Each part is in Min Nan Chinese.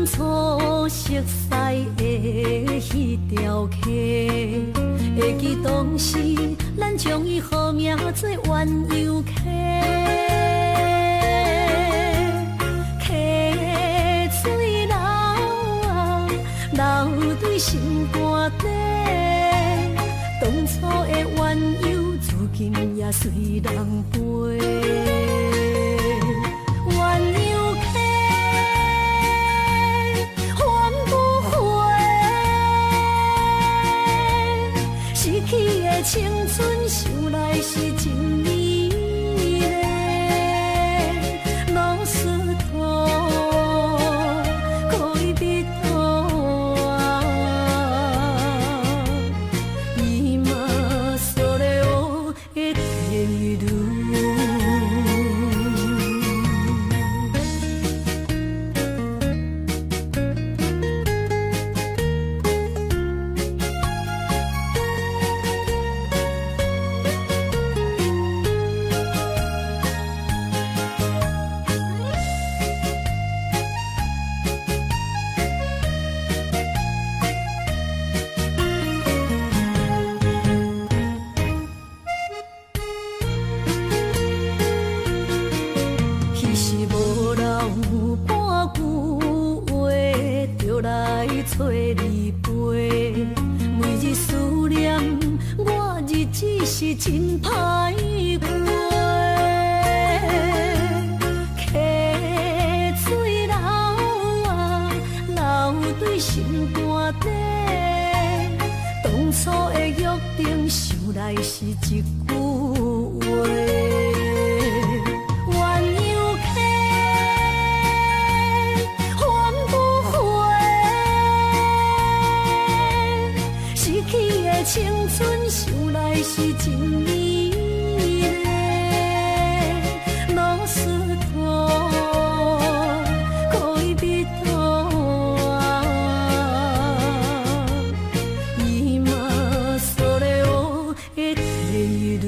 初熟似的彼條溪，會記當時咱將伊號名做鴛鴦溪。溪水流啊，流對心肝底，當初的鴛鴦，如今也隨人飛。鴛鴦溪，還不回，失去的青春，想來是真美麗。ロスト戀人啊，今それを得ている。彼時無人有半句話，就來揣你陪。每日思念，我日子是真歹過。溪水流啊，流對心肝底，當初的約定，想來是一句話。鴛鴦溪，還不回，失去的青春，想來是真美麗。ロスト戀人啊，今それを得ている。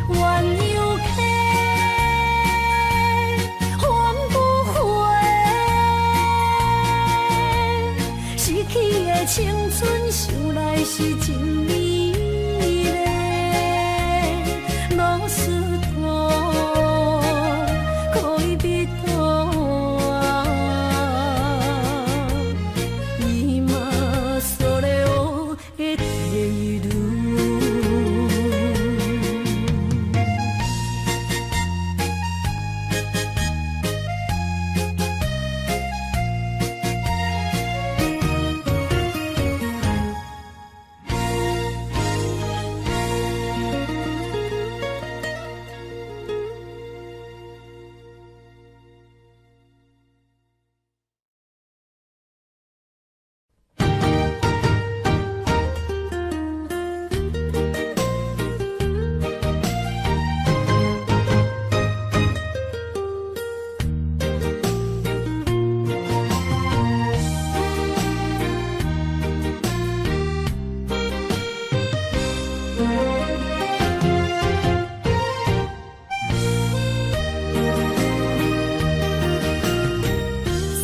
鴛鴦溪，還不回，失去的青春，想來是真美麗。ロスト戀人啊，今それを得ている。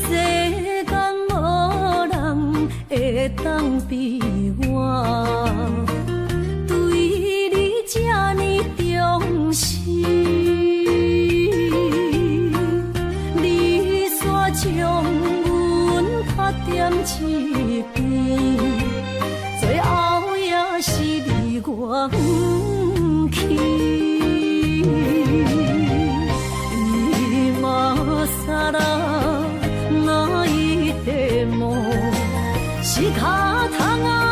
世間無人會當比我，對你這呢重視。你煞將阮拍踮一邊，最後也是離我遠去。今更泣いても仕方が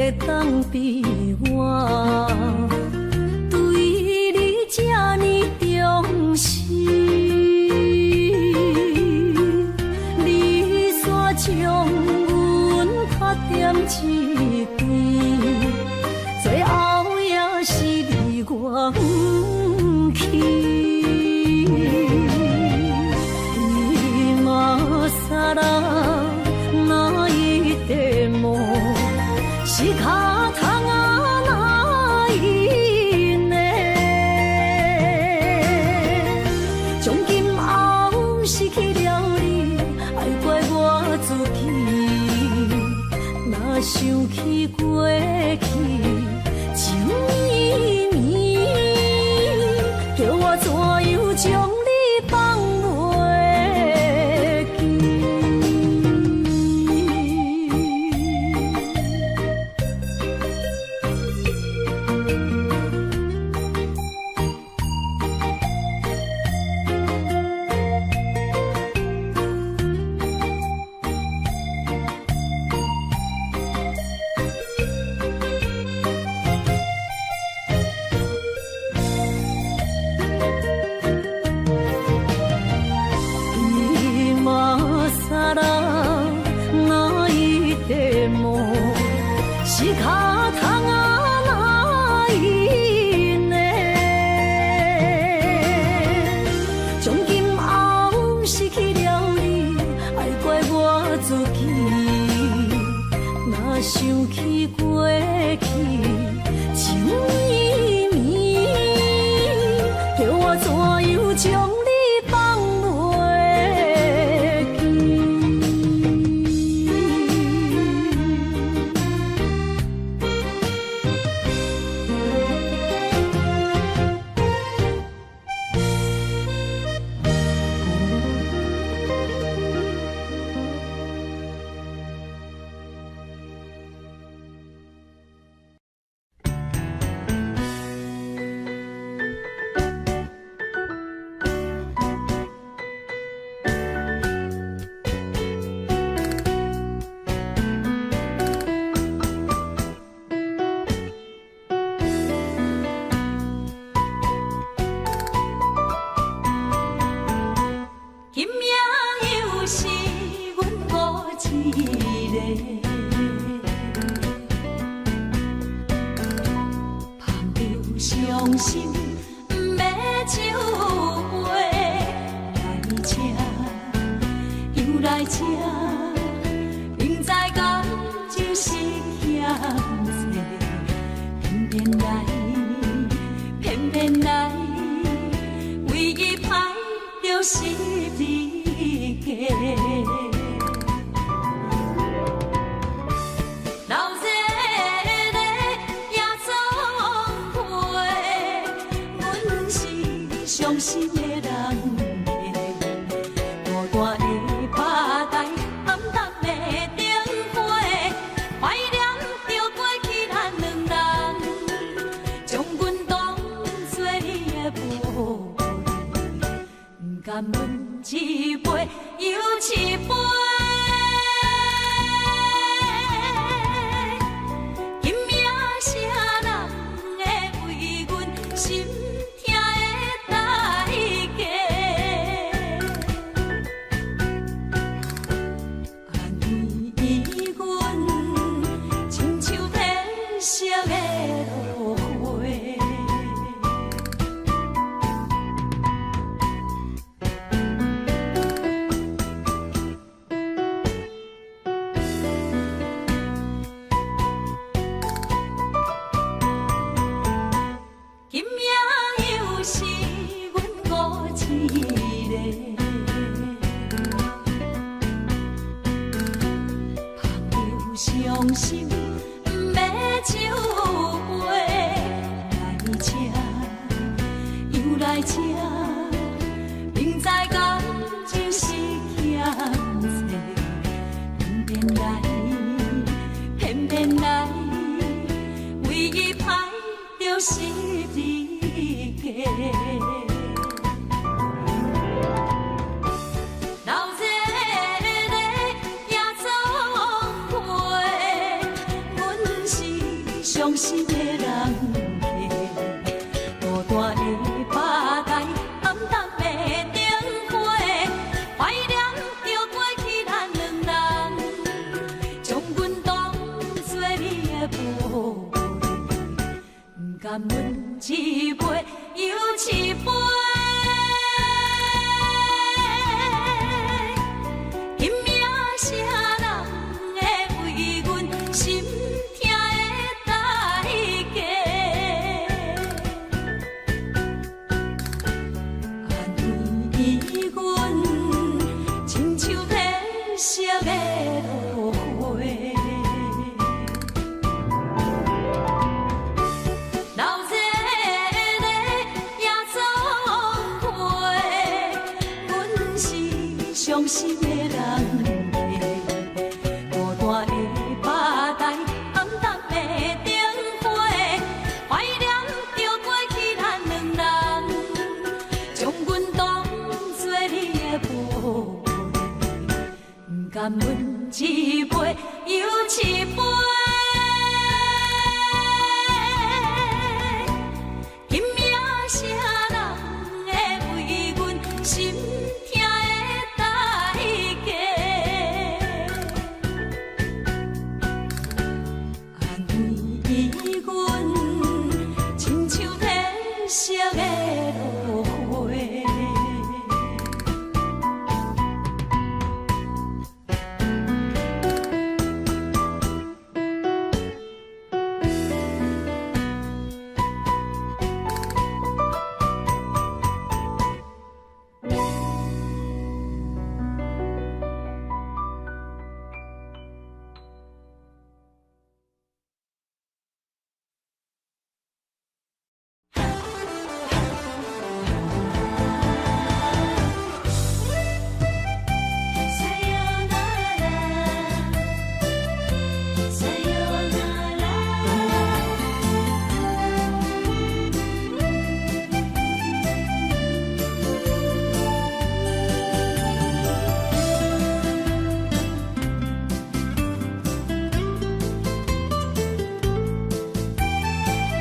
會當比我對你這呢重視。你煞將阮拍踮一邊，最後也是離我遠去。今更泣いても仕方がないね。從今後失去了你，愛怪我自己。若想起過去情綿綿，叫我怎樣將你放袂記？今更泣いても仕方がないね。從今後失去了你，愛怪我自己。若想起過去情綿綿，叫我怎樣將你放袂記？今夜又是阮孤一个，捧著傷心欲酒杯，來這又來這，明知感情是欠債，偏偏來，偏偏來，為伊歹著十字架。老热的夜总会，阮是傷心的人客，大大的吧台，暗淡的燈火，懷念著過去咱兩人，將阮當作你的寶貝，不甘阮一杯又一杯。今夜啥人會為阮心疼的代價？安尼阮親像褪色的落花。今夜又是阮孤一个，捧著傷心欲酒杯，來這又來這，明知感情是欠債，偏偏來，偏偏來，為伊歹著十字架。老热的夜總會，阮是傷心的人客，孤單的吧台，暗淡的燈火，懷念著過去咱兩人，將阮當作你的寶貝，毋甘阮一杯又一杯。今夜啥人會為阮心疼的代價？按呢阮親像褪色的落花。流熱的夜總會，阮是傷心的人客，孤單的吧台，暗淡的燈火，懷念著過去咱兩人，將阮當作你的寶貝，毋甘阮一杯又一杯。今夜啥人會為阮心疼的代價？按呢阮親像褪色的落花。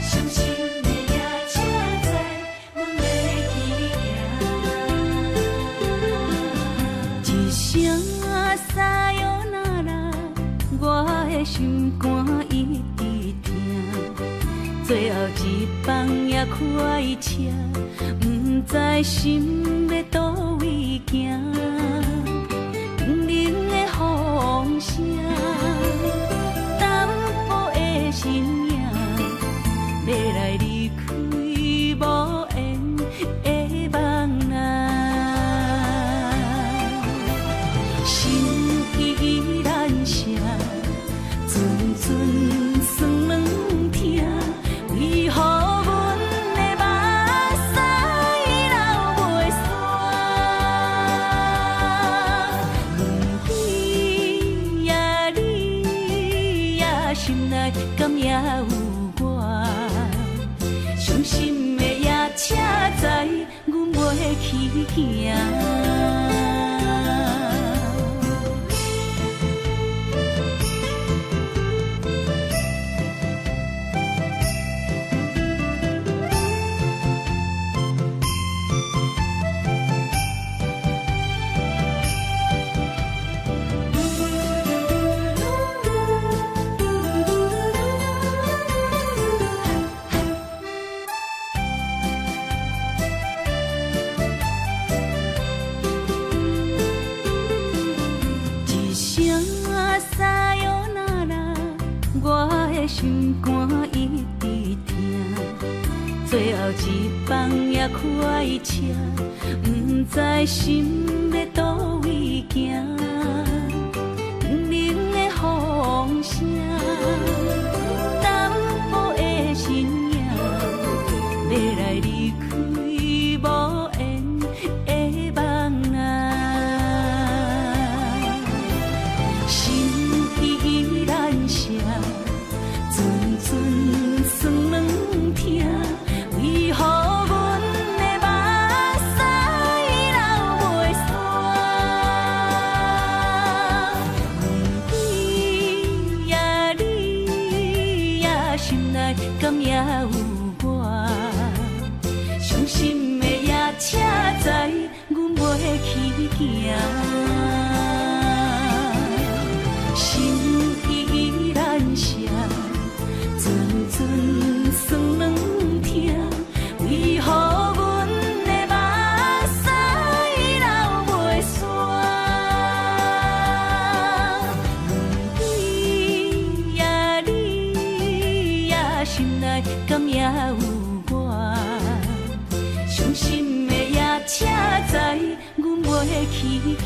傷心的夜車載，阮欲去行。一聲さよなら，我的心肝一直疼。最後一班也開車，毋知心欲佗位行。冷冷的風聲，淡薄的身影，欲來離開無緣的夢啊。心依難捨，陣陣酸軟疼，為何阮的目屎流袂煞？问你呀你呀，心內敢也有我？傷心的夜車載，阮袂去行。一聲さよなら，我的心肝一直疼。最後一班也開車，毋知心欲佗位行。冷冷的風聲，淡薄的身影，欲來離開無緣的夢啊。心依難捨，陣陣酸軟疼，為何阮的目屎流袂煞？有我？傷心的夜車知阮袂去行，心依然聲，陣陣酸軟疼，為何阮的目屎流袂煞？你呀你呀，心內敢猶有我？傷心的夜車知阮袂去行。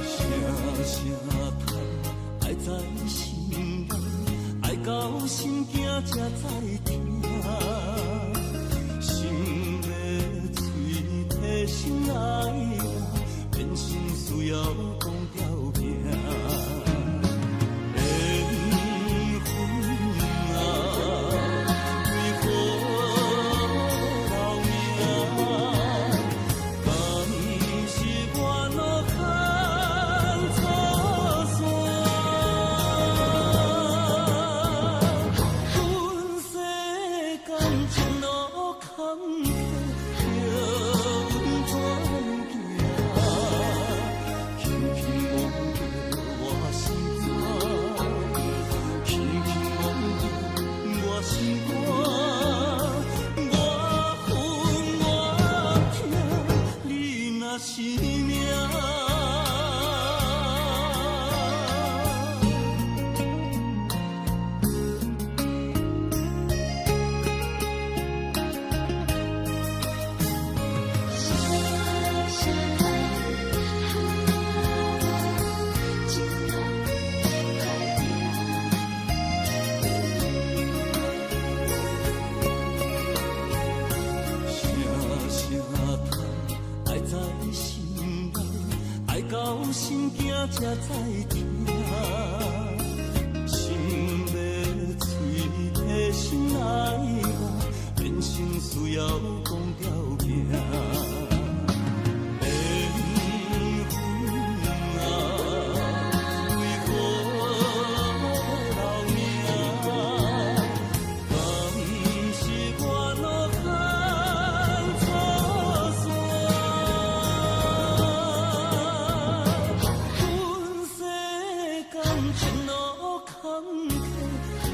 聲聲嘆，愛在心內，愛到心驚才知疼。心欲喙提心愛我，變心需要講條件。緣分啊，為何留名？敢是我落空錯線？阮世間情路坎坷，叫阮怎行？輕輕摸著我心肝，輕輕摸著我心肝，我恨我疼，你若是命。聲聲嘆，情路歹行。聲聲嘆，愛在心內，愛到心驚才知疼。心欲喙提心愛我，人生需要講條件。緣分啊，為何留名？敢是我落空錯線？阮世間情路坎坷，叫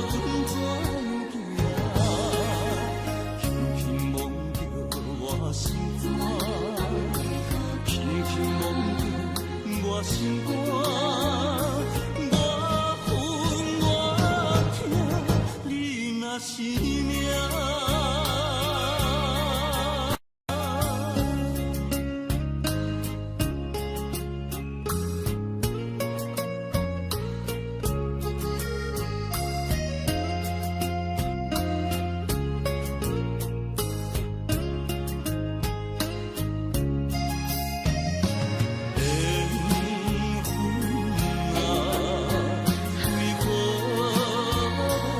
阮怎行？輕輕摸著我心肝，輕輕摸著我心肝，我恨我疼，你若是命。緣分啊，為何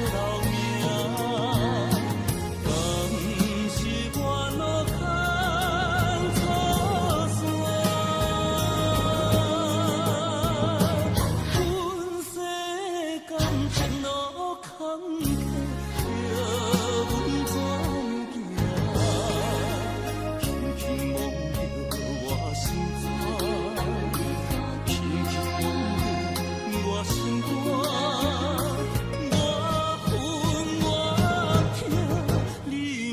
留名？敢是我落空錯線？阮世間情路坎坷，叫阮怎行？輕輕摸著我心肝，輕輕摸著我心肝，我恨我疼，你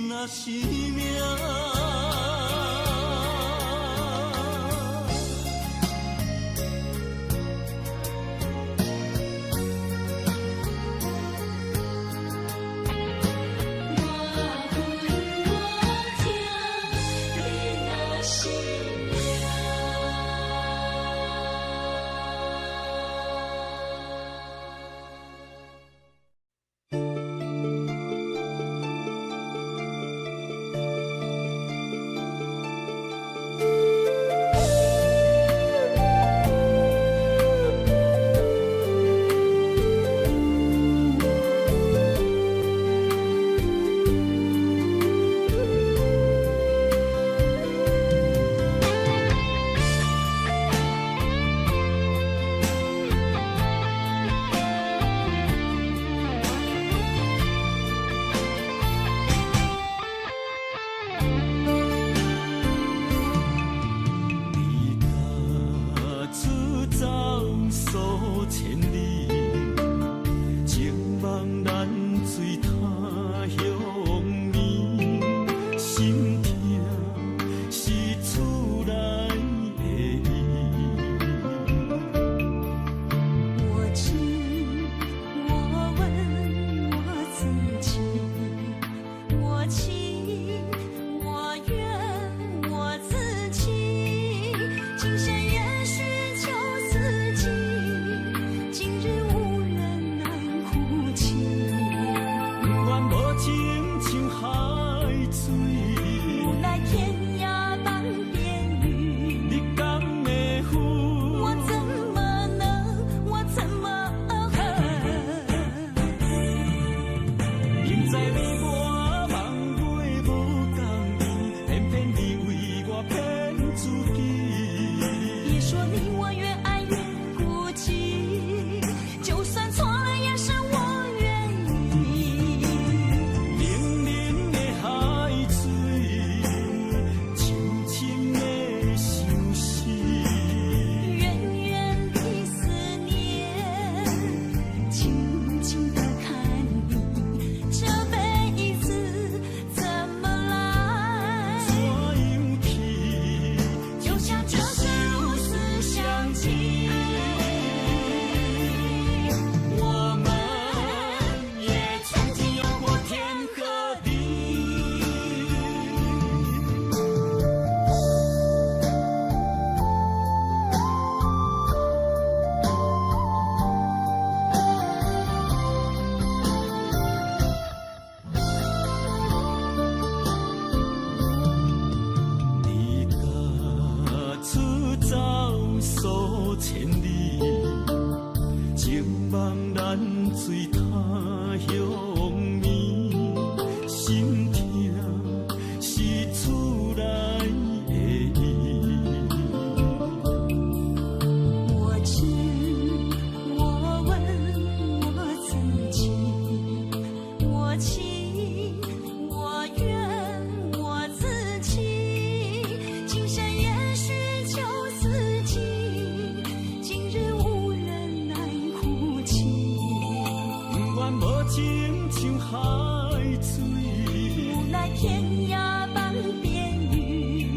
若是命。知你我梦過無仝樣，偏偏你為我騙自己。別說你我越愛越孤寂，就算錯了也是我願意。冷冷的海水，深深的相思。遠遠的思念，靜靜的看你，這輩子怎麼來？怎樣去？就像這世如斯相契。我們也曾經有過天和地。你甲出走數千里，情網難隨他鄉暝，心痛是厝內的伊。我知，我問我自己，我情我願我自己，今生也許就四季，今日無人難哭泣。不願無情像海水，無奈天涯半邊雨。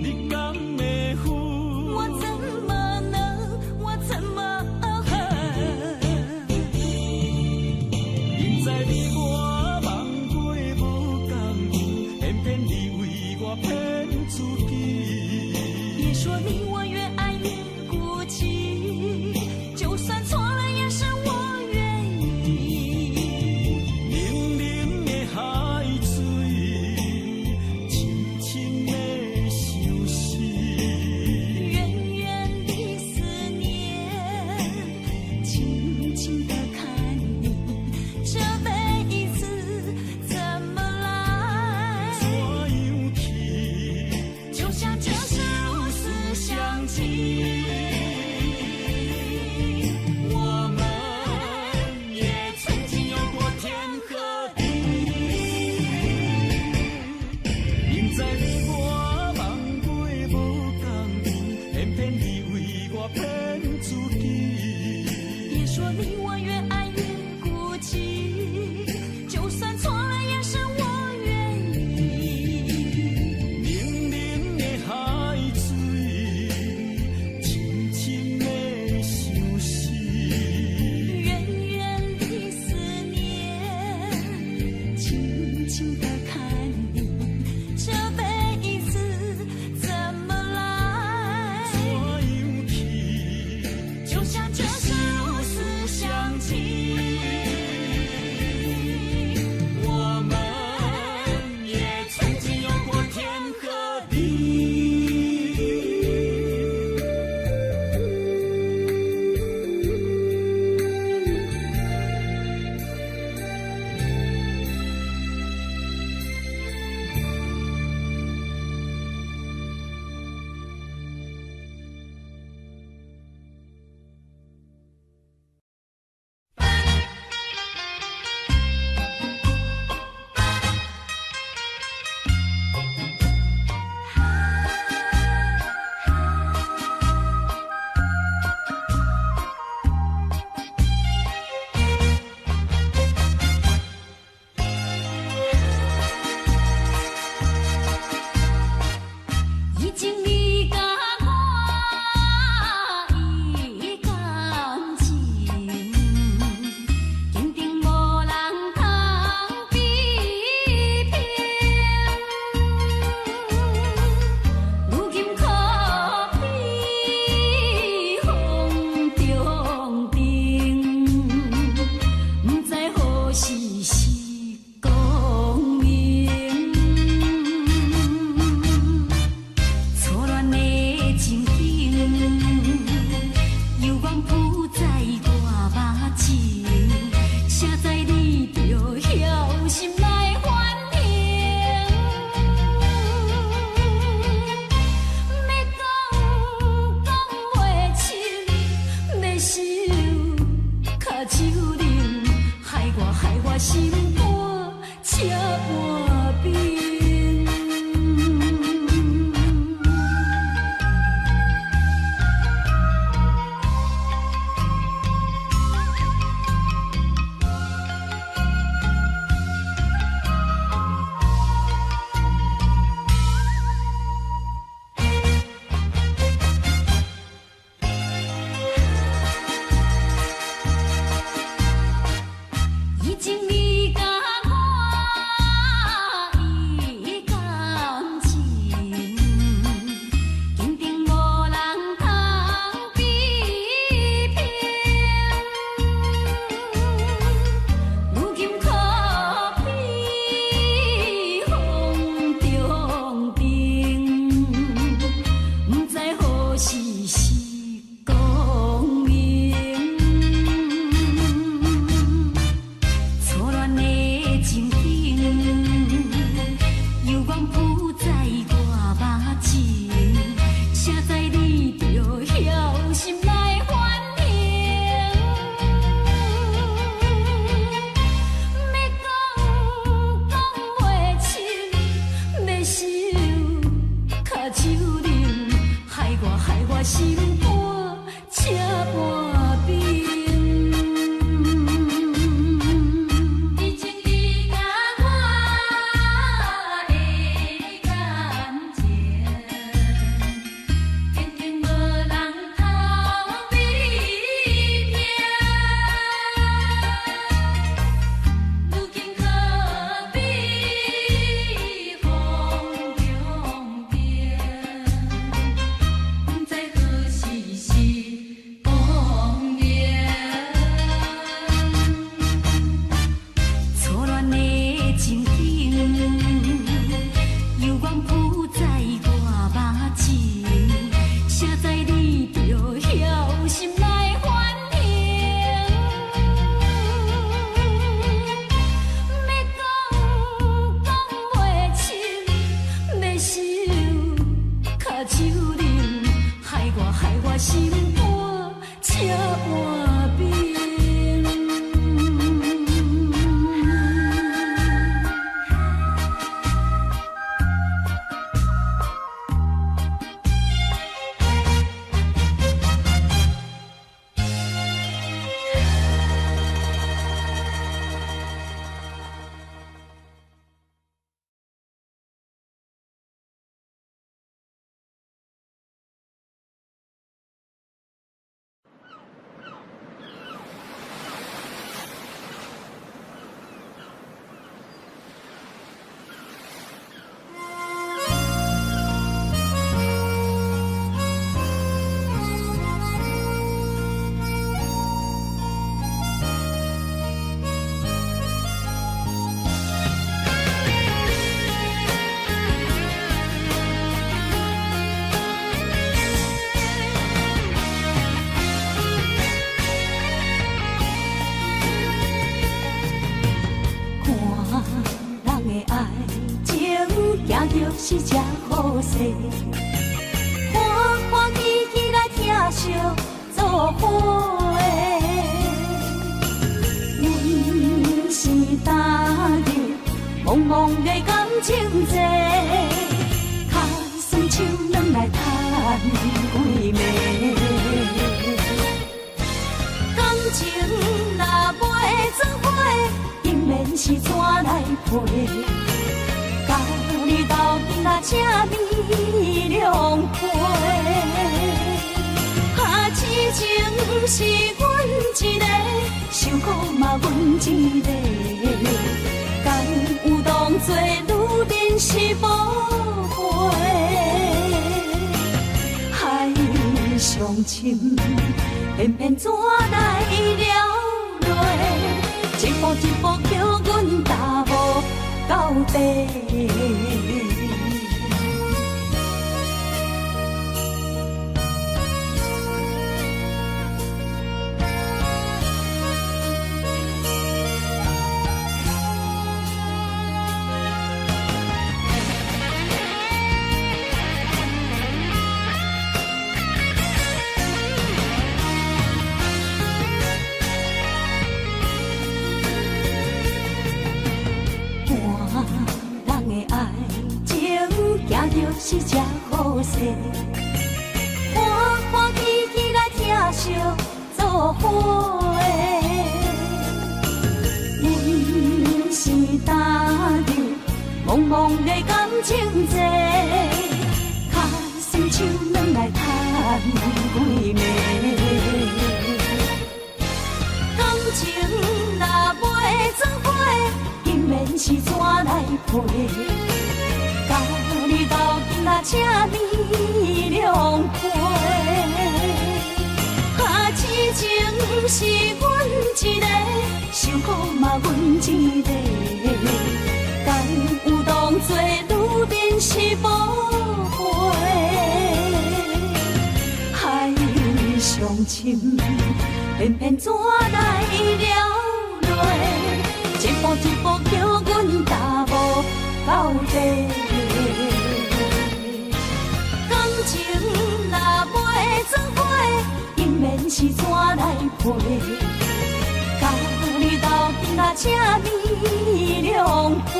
你敢會負？我怎麼能，我怎麼恨？明知你我夢過無仝樣，偏偏你為我騙自己。別說你我越愛越孤寂，就算錯了也是我願意。冷冷的海水，深深的相思。遠遠的思念，靜靜的看你，這輩子怎麼來？怎樣去？就像這世如斯相契。我們也曾經有過天和地。明知你我夢過無仝樣，偏偏你為我騙自己。別說你我越愛越孤寂，就算錯了也是我願意。冷冷的海水，深深的相思。遠遠的思念，靜靜的看你，這輩子怎麼來？怎樣去？就像這世如斯相契。我們也曾經有過天和地。車半冰。以情你佮我的感情，肯定無人通比拼。如今可比風中燈，不知何時是光明。初戀的情景，猶原浮在我目前，誰知你著曉心來反應。欲講講袂清，欲收跤手冷，害我害我心肝車半冰。以情你佮我的感情，肯定無人通比拼。如今可比風中燈，不知何時是光明。初戀的情景，猶原浮在我目前，誰知你著曉心來反應。欲講講袂清，欲收跤手冷，害我害我心肝車半冰。看人的愛情行著是這好勢，歡歡喜喜來疼惜做伙。阮是踏入茫茫的感情債，跤酸手軟來趁幾暝。感情若袂做伙，當然是怎來配？佮你鬥陣啊，請你兩杯。啊，痴情是阮一个，受苦嘛阮一个。敢有當作女人是寶貝？海上深，偏偏怎來了落？一步一步叫阮踏無到底。看是才好势。欢欢喜喜来疼惜做伙。阮是踏入茫茫的感情债，跤心手软来趁几暝。感情若袂做伙，金面是怎来赔？佮你斗阵啊，请你谅解。啊，痴情是阮一个，受苦嘛阮一个。敢有当作女面是宝贝？海上深，偏偏怎来了落？一步一步叫阮踏无到底。感情若袂做伙，姻缘是怎来陪？佮你斗阵啊，请你谅解。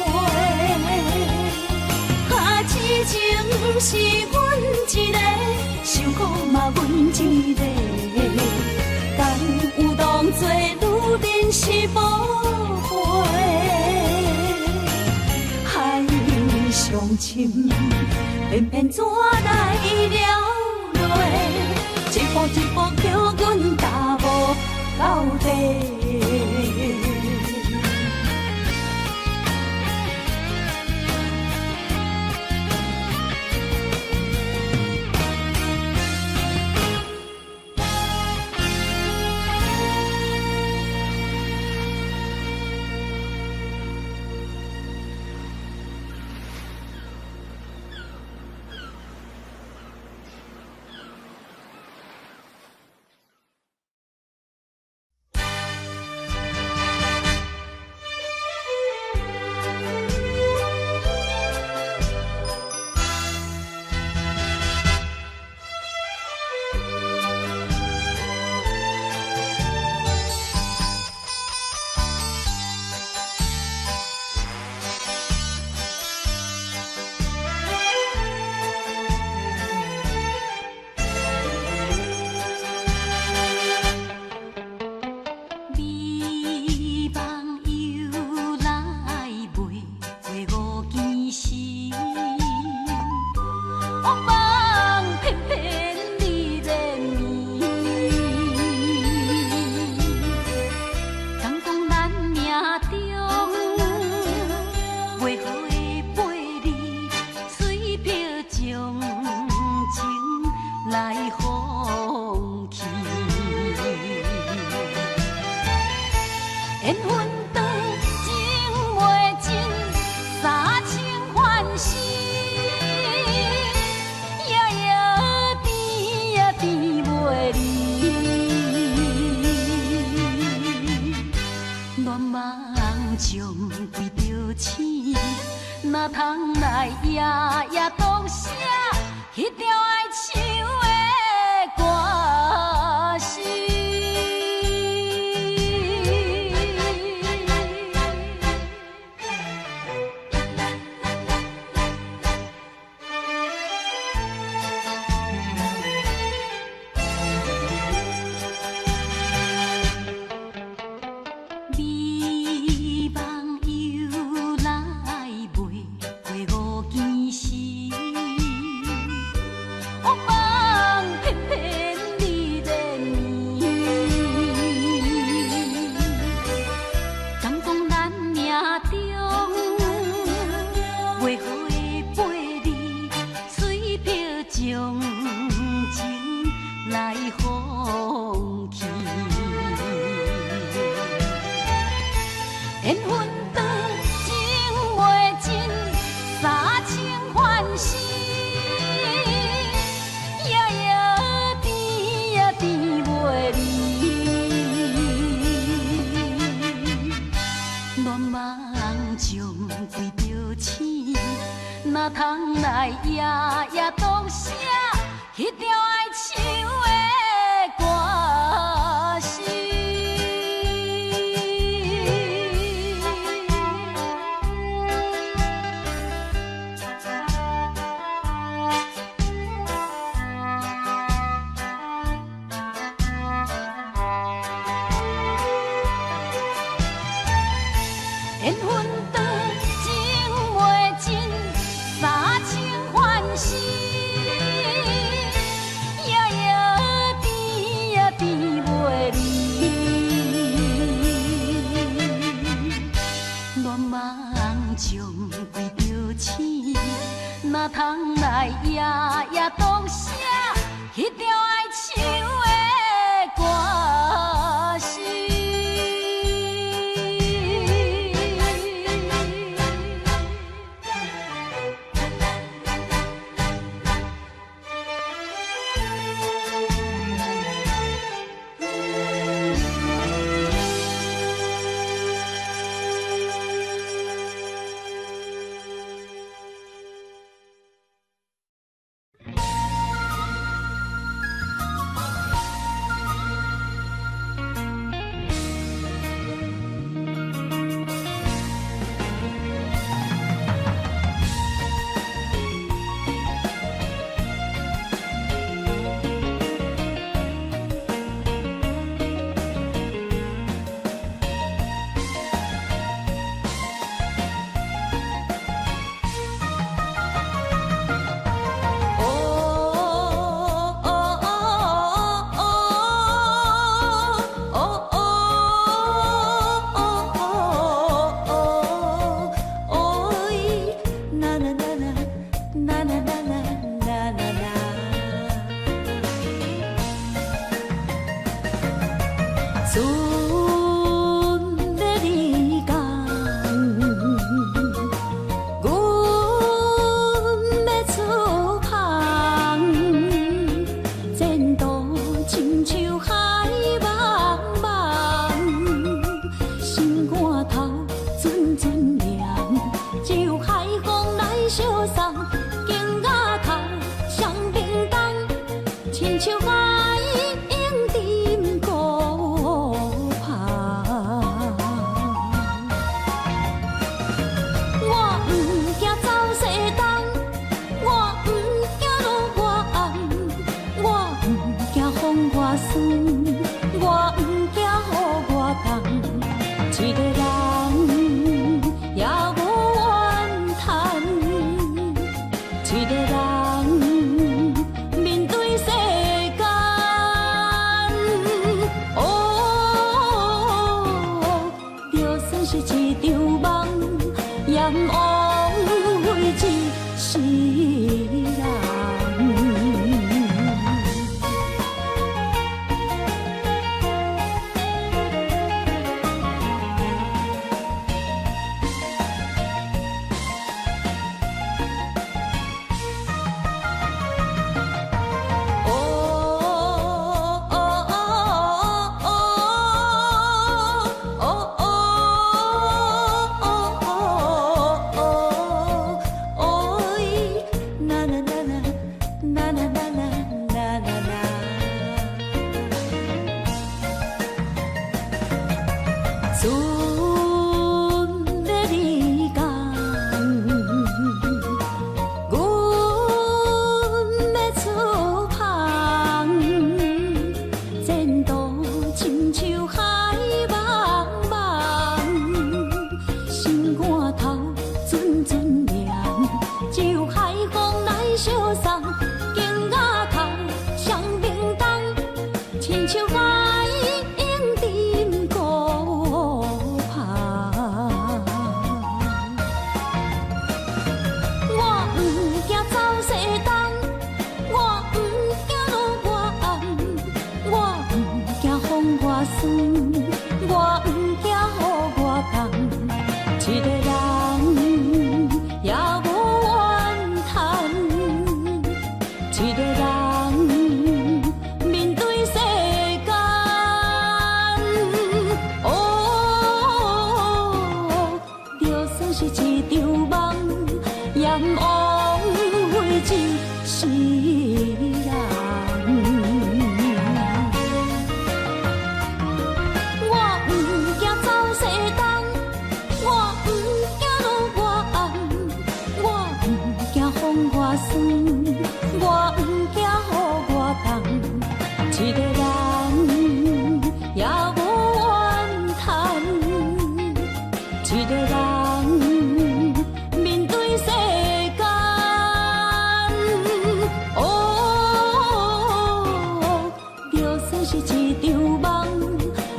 啊，痴情是阮一个，受苦嘛阮一个。敢有当作女面是宝贝？海上深，偏偏怎来了落？一步一步叫阮踏无到底。将规著醒，哪通来夜夜当写彼条爱唱的歌词。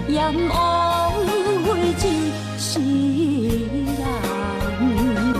阎王非一世人。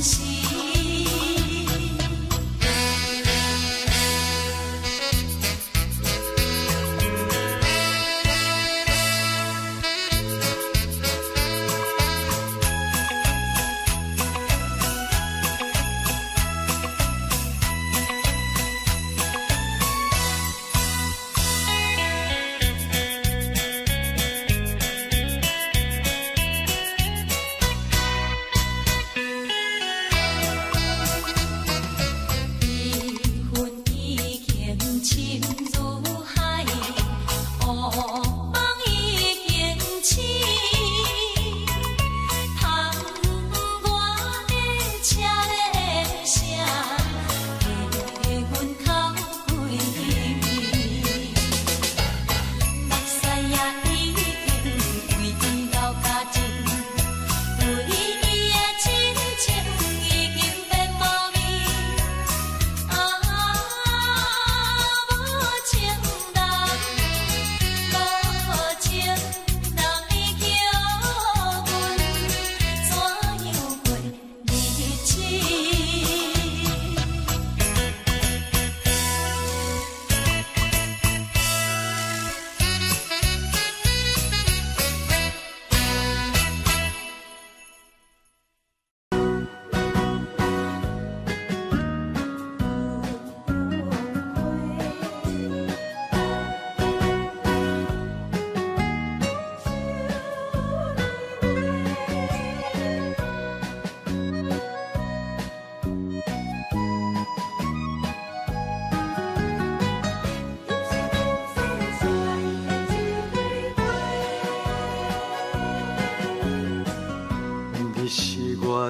时。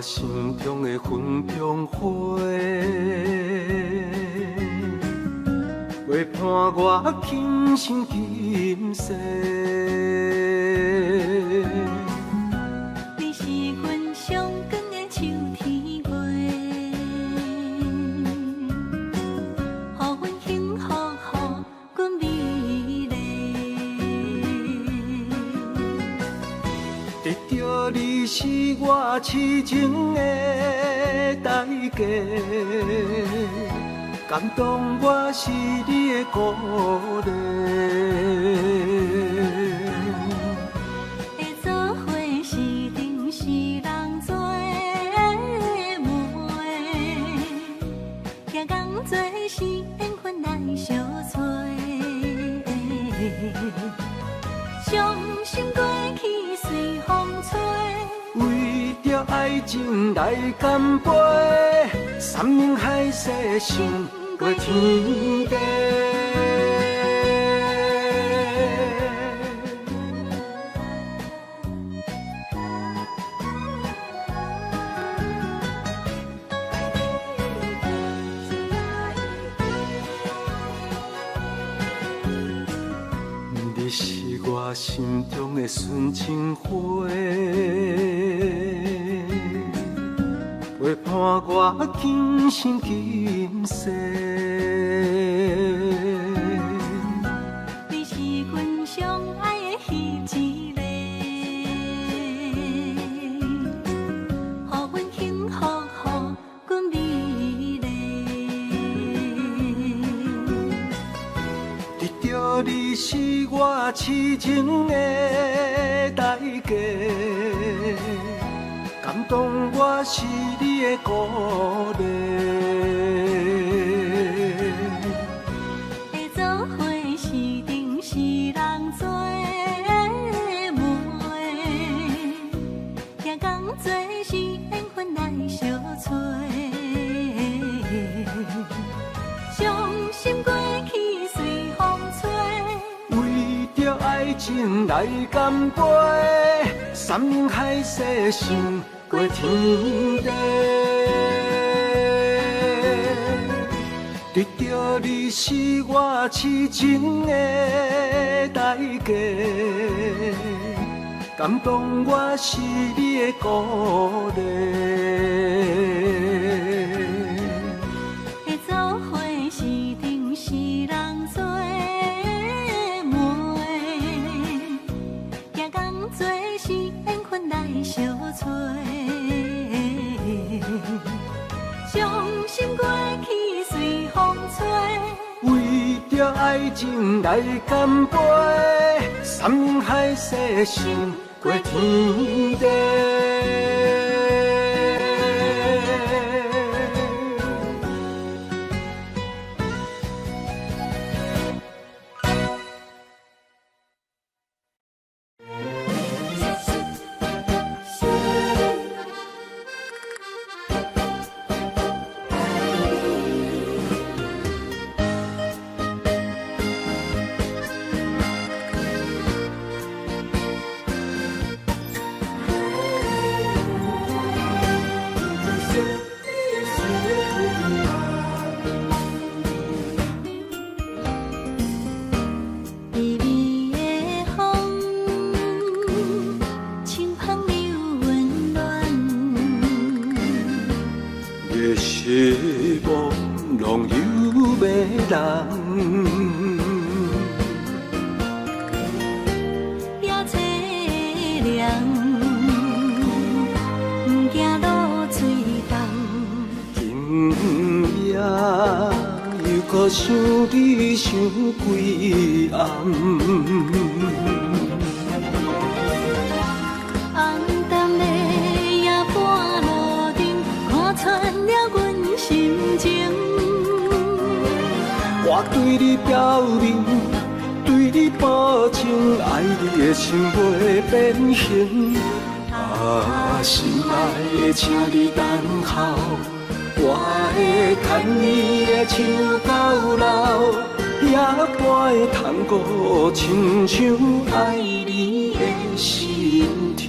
心中的云中花，陪伴我今生今世。你是阮上光的秋天月，予阮幸福，予阮美丽。得著你是我痴情的代价，感动我是你的鼓励。会做伙是阵是人做媒，行仝做是缘分来相催。伤心过去随风吹，为著爱情来干杯，山盟海誓胜过天地。你是我心中的纯情花，陪伴我今生今世。你是阮上爱的彼一个，予阮幸福，予阮美丽。得著你是我痴情的代价，感动我是你的鼓励。会做伙是阵是人做媒，行仝做是缘分来相催。伤心过去随风吹，为著爱情来干杯，山盟海誓胜过天地。得著你是我痴情的代价，感动我是你的鼓励。会做伙是阵是人做媒，行仝做是缘分来相催。愛情來乾杯，山盟海誓勝過天地。想你想几暗，暗淡的夜半路灯，看穿了阮心情。我對你表明，對你保證，愛你的心袂變形。啊，心愛的，請你等候。我會牽你的手到老，夜半的探戈，親像愛你的心跳。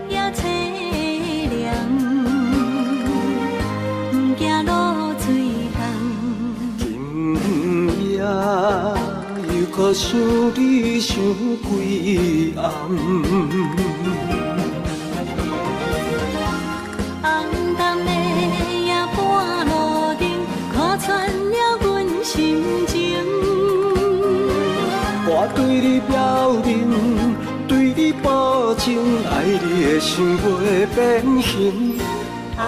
也凄凉，不惊露水干。今夜又阁想你想几暗。暗淡的夜半路灯，看穿了阮心情。我對你表明，對你保證，愛你的心袂變形。啊，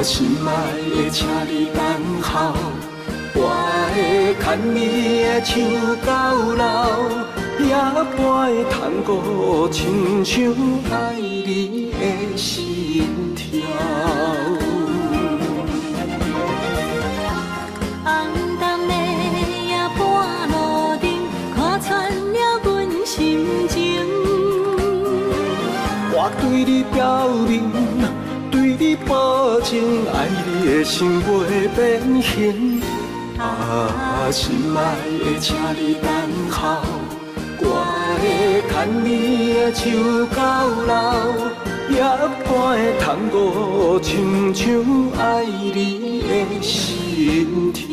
心愛的，請你等候，我會牽你的手到老，夜半的探戈，親像愛你的心跳。暗淡的夜半路灯，看穿了阮心情。我對你表明，對你保證，愛你的心袂變形。啊，心愛的，請你等候，我會牽你的手到老，夜半的探戈，親像愛你的心跳。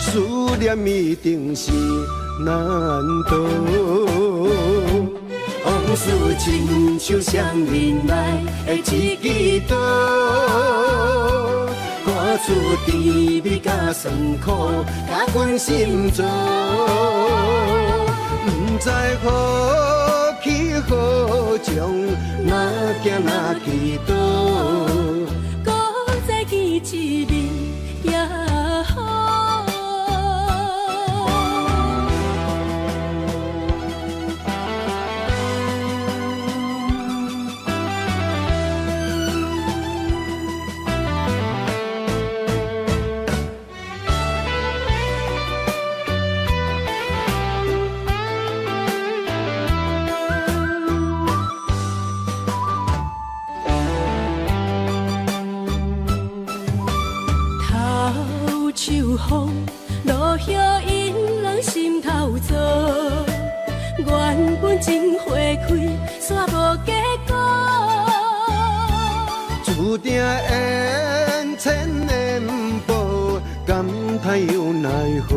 思念一定是难逃。往事亲像双面内的一支刀，看出甜蜜佮酸苦，佮阮心脏。不知何去何从，哪行哪去倒，阁再见一面也好。风落叶引人心头燥，原本情花开，煞无结果。注定缘浅缘薄，感叹又奈何？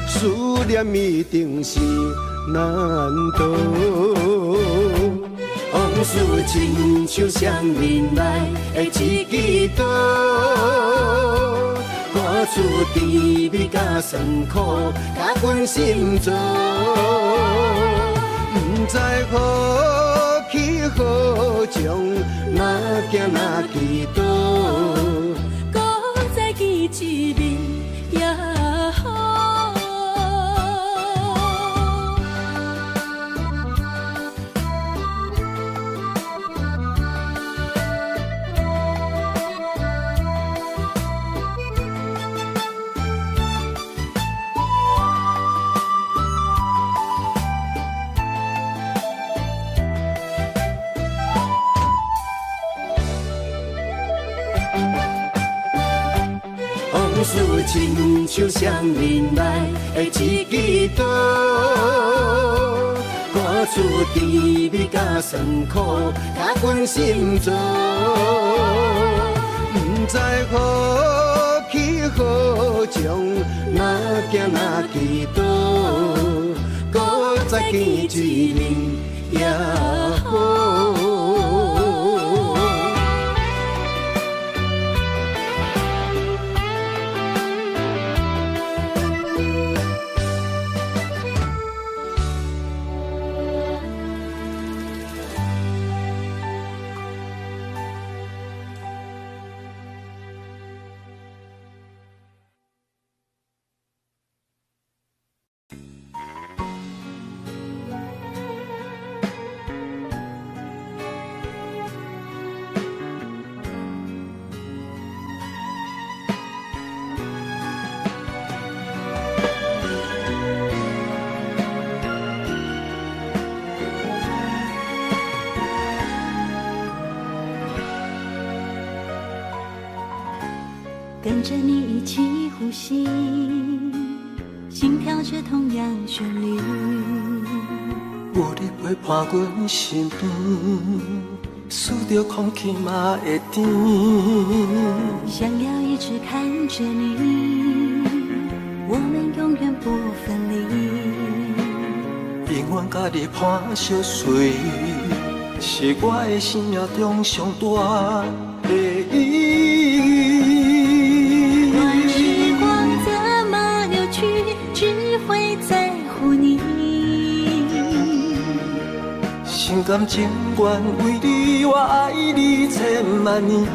思念一定是难逃。往事亲像双面内的一支刀。看出甜蜜佮酸苦，佮阮心脏。不知何去何从，哪行哪去倒，阁再见一面也好。亲像双面内的一支刀，看出甜蜜佮酸苦，佮阮心脏。不知何去何从，哪行哪去倒，阁再见一面也好。跟着你一起呼吸，心跳着同样旋律。有你陪伴阮身边，输著空气嘛会甜。想要一直看着你，我们永远不分离。永远佮你伴相随，是我的生命中上大的意义。只会在乎你，心甘情愿为你，我爱你千万年。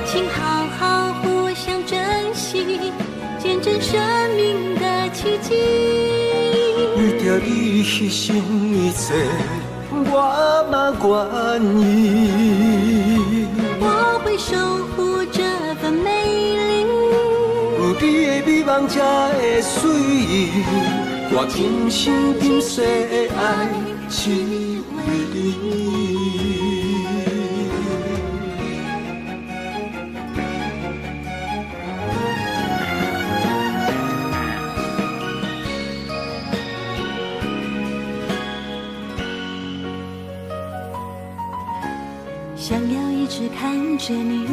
请好好互相珍惜，见证生命的奇迹。为著你牺牲一切，我嘛愿意。我会守护这份美丽。有你的美梦才会水，我今生今世的爱只为你。想要一直看着你，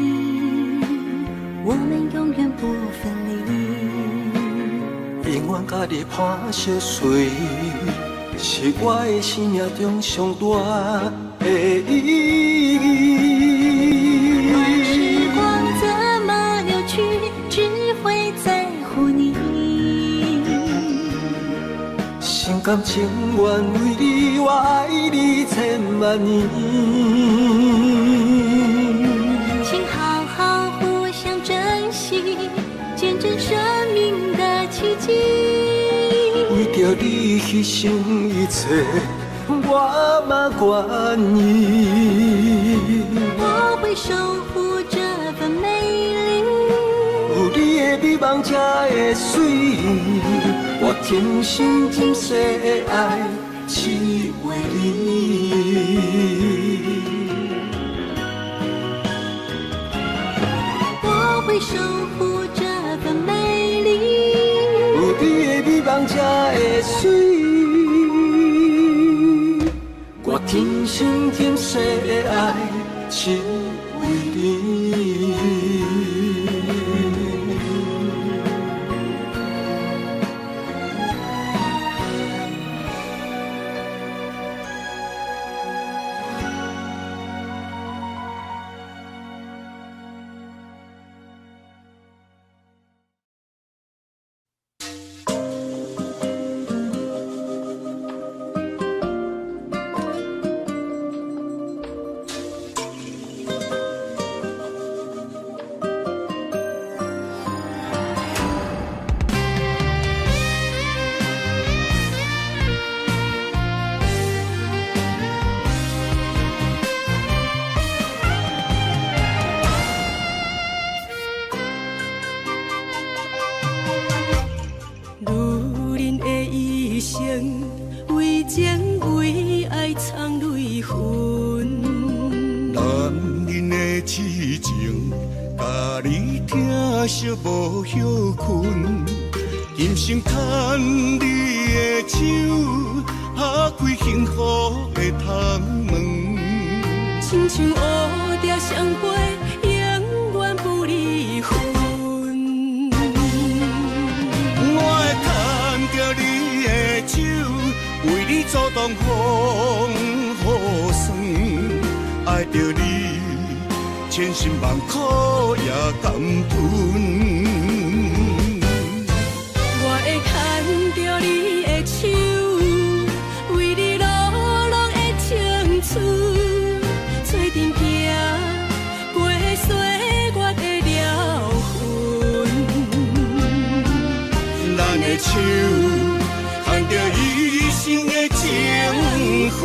我们永远不分离。永遠佮你伴相随，是我的生命中上大的意义。管时光怎麼流去，只會在乎你。心甘情願為你，我愛你千萬年。請好好互相珍惜，見證生命的奇蹟。為著你犧牲一切，我嘛願意。我會守護這份美麗。有你的美夢才會媠，我今生今世的愛只為你。我會守護這份美麗。有你的美夢才會媠，我今生今世的愛只為你。為情為愛藏淚痕，男人的痴情，共你疼惜無歇睏，今生牽你的手，拍開幸福的窗門。親像蝴蝶相飞，永遠不離分。我會牽著你的手，為你阻擋風雨霜，愛著你，千辛萬苦也甘吞。我會牽著你的手，為你落落的青春，做陣行過歲月的療痕。咱的手牽著一生的情分。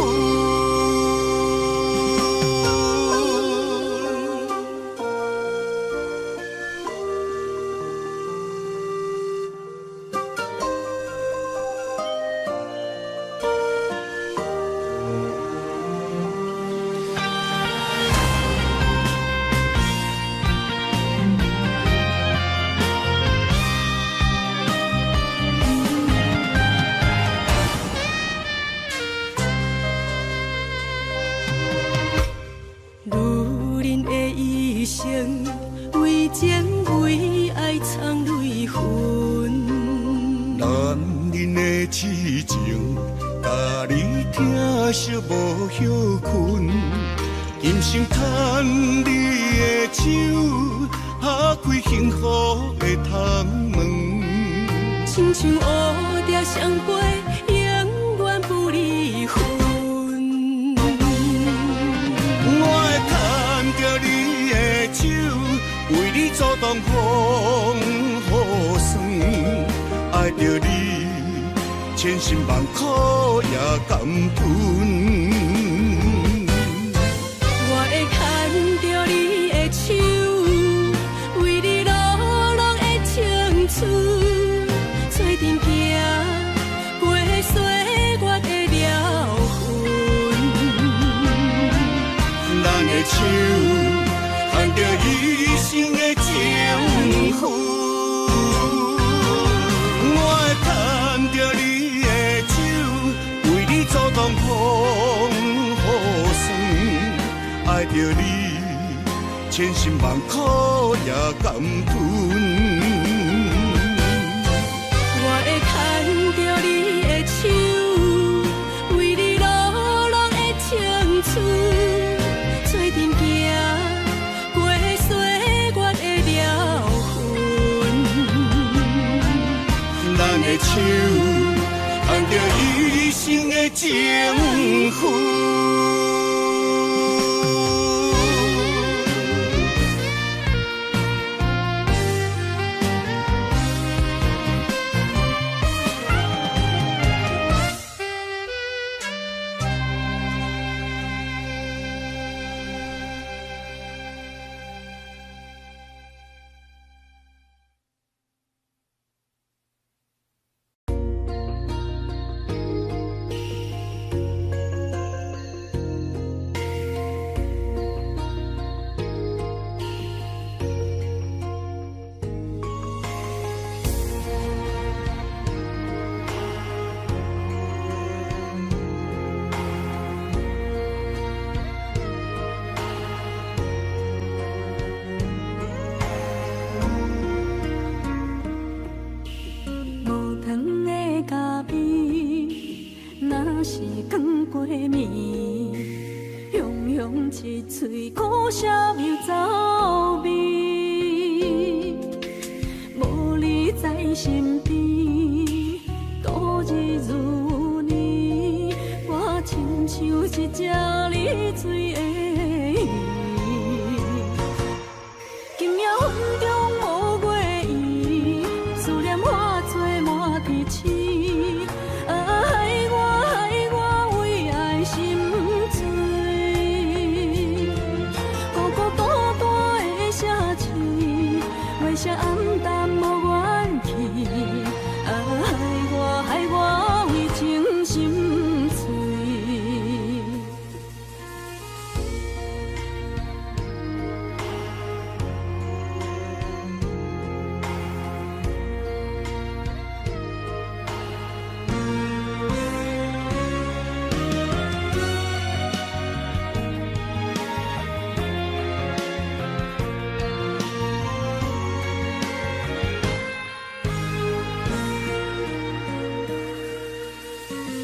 女人的一生，為情為愛藏淚痕。男人的痴情，共你疼惜無歇睏，今生牽你的手，拍開幸福的窗門。親像蝴蝶相飞，永遠不離分。我會牽著你的手，為你阻擋風雨霜，愛著你，千辛萬苦也甘吞。我會牽著你的手，為你落落的青春，做陣行過歲月的療痕。咱的手牽著一生的情分，我會牽著你的手，為你阻擋風雨霜，愛著你，千辛萬苦也甘吞。我會牽情分。一喙苦涩又走味，无你在身边，度日如年，我亲像一只离水的鱼。今夜云中无月圆，思念化作满地刺。啊，害我害我为爱心醉。孤孤单单的城市，月色暗淡无远去。啊，害我害我为情心碎。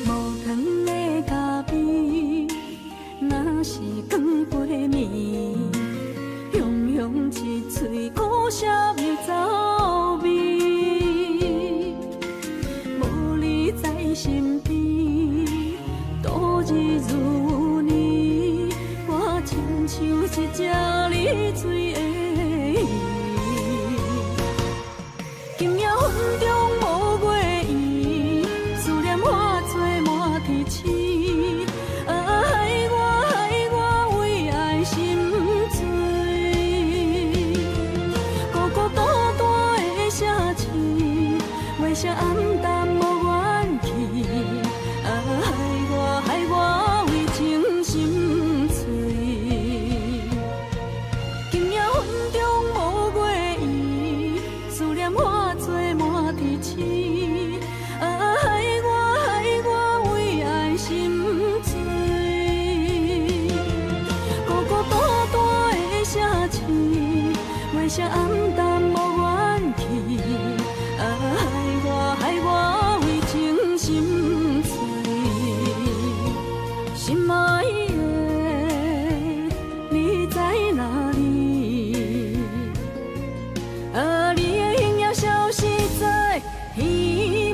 无糖的咖啡，若是放过暝，雄雄一喙苦涩又走味。无你在身边，度日如年，我亲像一只离水的鱼。今夜云中无月圆，思念化作满地刺。啊，害我害我为爱心醉。孤孤单单的城市，月色暗淡无远去。啊，害我害我为情心碎。今夜云中无月圆，思念化作满地刺。啊，害我害我为爱心醉。孤孤单单的城市，月色暗淡无远去。啊，害我害我为情心碎。心爱的，你在哪里？啊，你的影影消失在天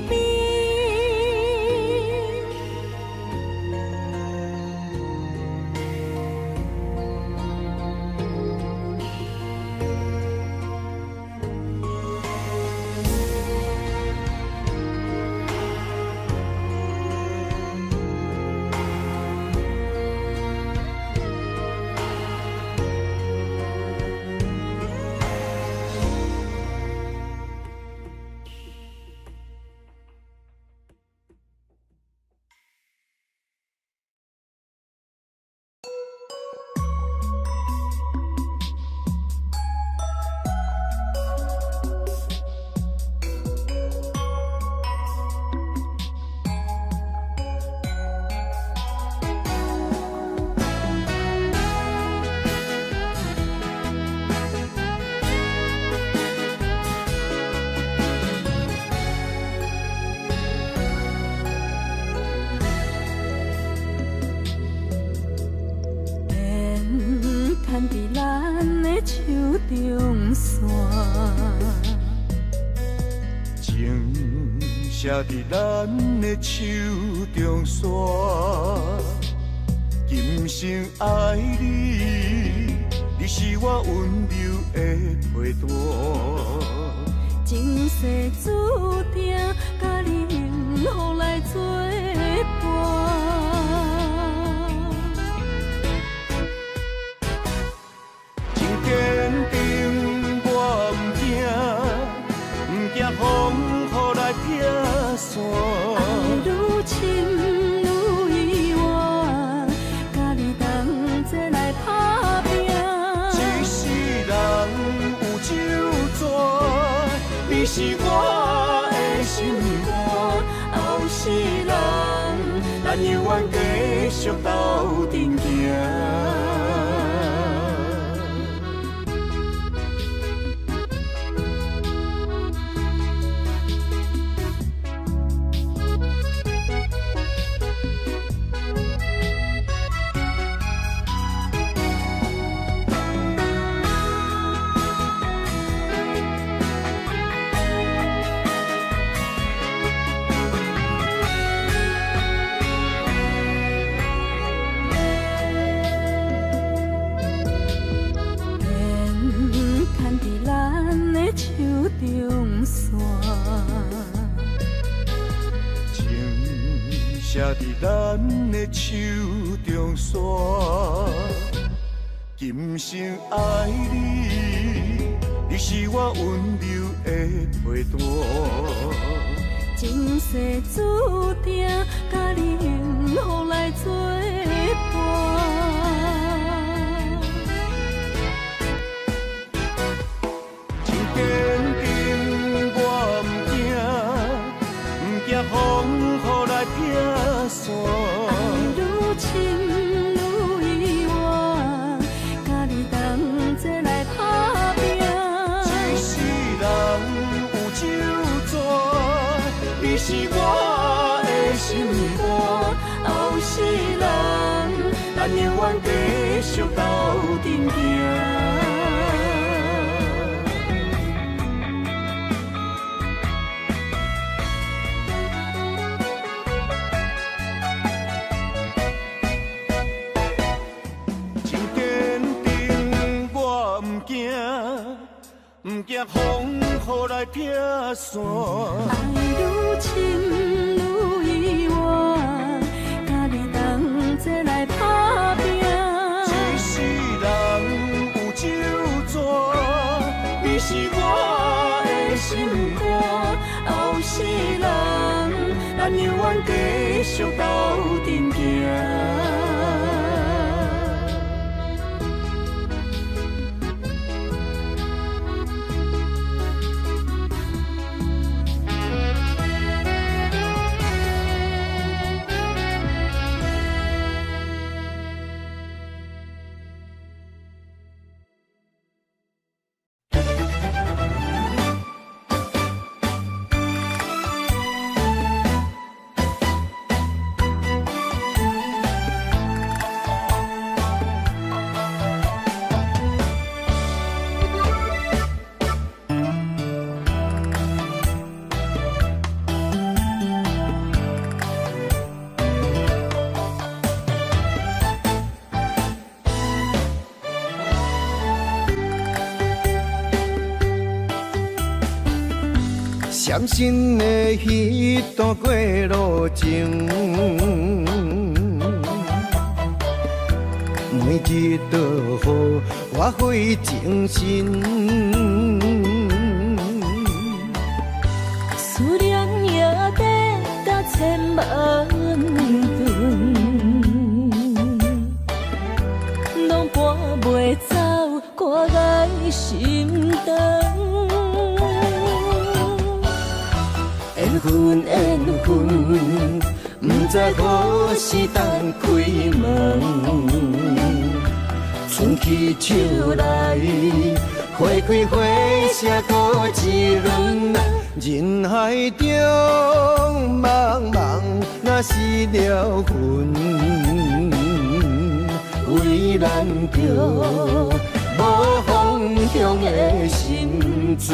边。烟牵伫咱的手中线，情是寫佇咱的手中線。今生愛你，你是我溫柔的陪伴。前世注定，佮你幸福來做伴。真堅定，我毋驚，毋驚風雨來拆散。愛愈深愈意外，佮你同齊來打拼。一世人有酒泉，你是我的心肝。後世人，咱猶原繼續鬥陣行。情寫佇咱的手中線，今生愛你，你是我溫柔的陪伴。前世注定，佮你幸福來做伴。真堅定，我毋驚，毋驚風雨來拆散。愛愈深愈意外，佮你同齊來打拼。一世人有酒泉，你是我的心肝。後世人，咱猶原繼續鬥陣行。真堅定，我毋驚，毋驚風雨來拆散。愛愈深愈意外，佮你同齊來打拼。一世人有酒泉，你是我的心肝。後世人，咱猶原繼續鬥陣行。伤心的彼段过路情，每日都予我费精神。思念也得甲千万顿，攏搬袂走我爱心肠。缘分，缘分，不知何时等开门。春去秋来，花开花谢阁一轮。人海中茫茫，若失了魂，为咱着无方向的心船。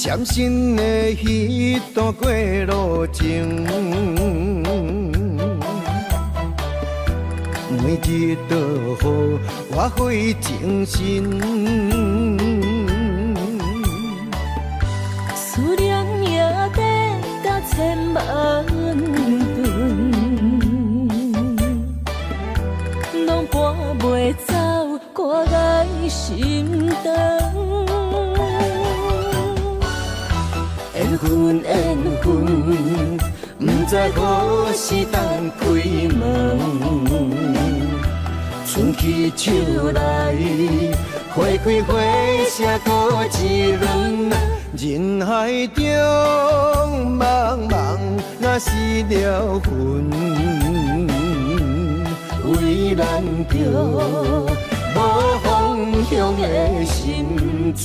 闪身的彼段过路情。每日都予我费精神。思念也得甲千万顿，拢搬袂走我爱心肠。缘分缘分，不知何时当开门。春去秋来，花开花谢阁一轮。人海中茫茫，若失了魂，为难着无方向的心船。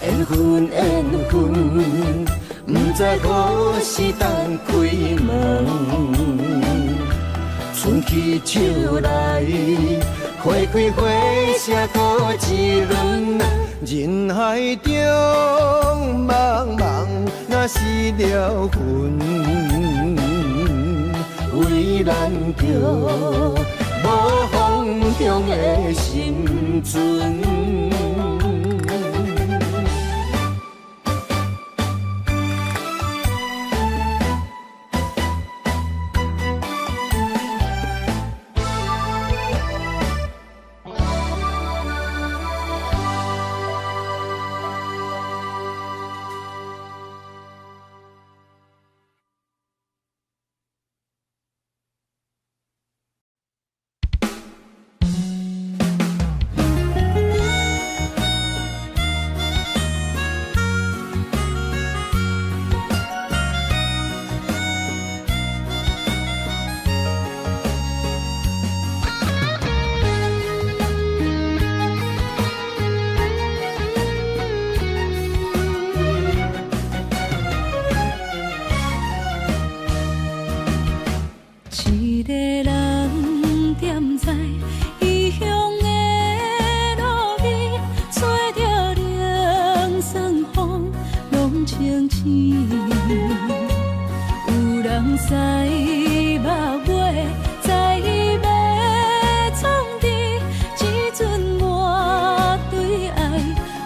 缘分缘分，不知何时当开门。春去秋来，花开花谢阁一轮。人海中茫茫，若失了魂，为难着无方向的心船。一个人踮在异乡的路边，吹著冷霜风，拢清醒。有人知目尾，知欲创治，这阵我对爱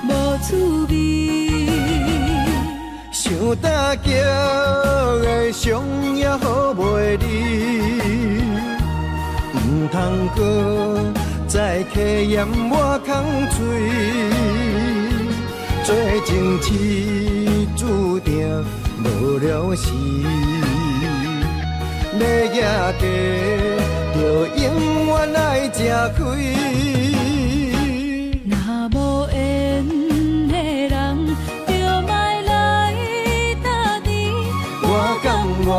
无趣味。想打击的伤也好袂离，毋通阁再客嫌我空嘴，做情痴注定无了时，欲举家就永远爱食亏。若无缘的人，就莫来搭甜。我甘愿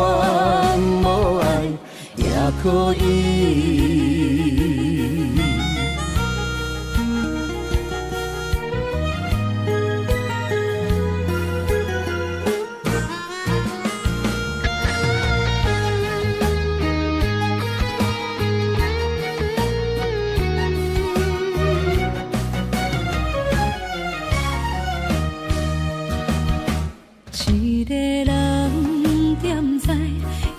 无爱也可以。一个人踮在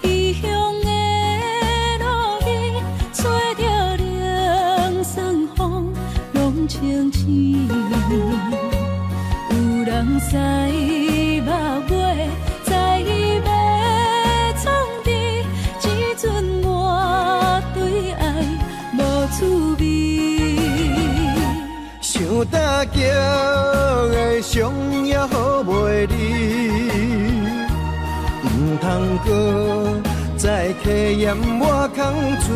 异乡的路边，吹著冷霜风，拢清醒。有人知目尾，知欲创治，这阵我对爱无趣味。想打击的伤也好袂离，毋通阁再客嫌我空嘴，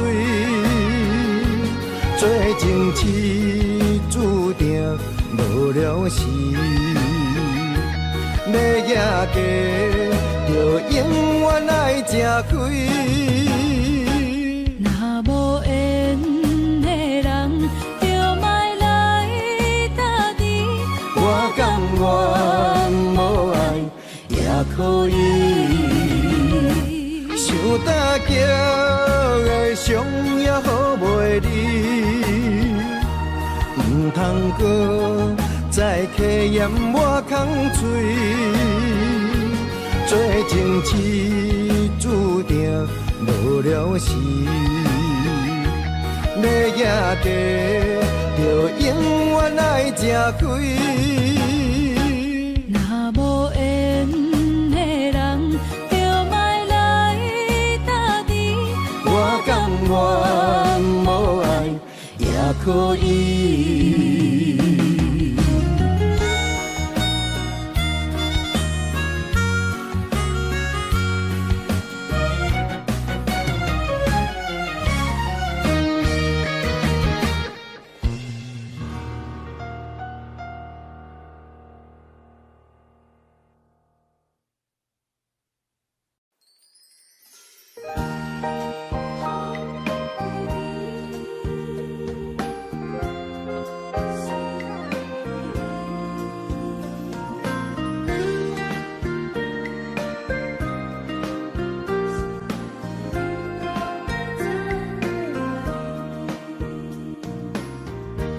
做情痴注注定無了時。欲行過，就永遠愛食虧。若無緣的人，就莫來搭甜。我甘願無愛也可以。受打擊的傷也好袂離，毋通閣再客嫌我空喙。做情痴注定無了時，欲行過，就永遠愛食虧。若無緣的人，就莫來搭甜。我甘願無愛也可以。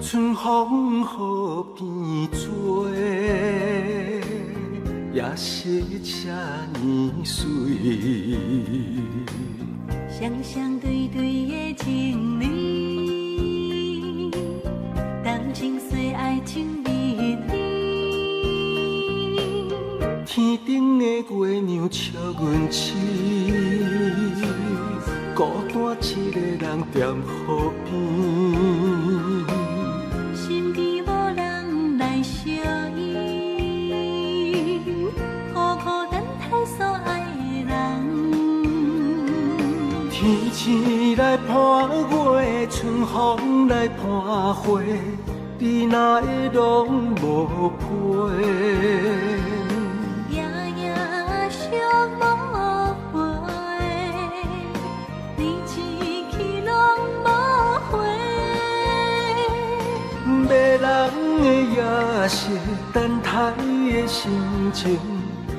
春風河邊吹，也是這呢媠。雙雙對對的情侶，同情歲愛情蜜甜。天頂的月娘笑阮痴，孤單一个人踮河邊。心機無人來相依，苦苦等待所愛的人。天星來伴月，春風來伴花，你哪會攏無陪？夜夜相無回，你一去攏無回。迷人的夜色，等待的心情，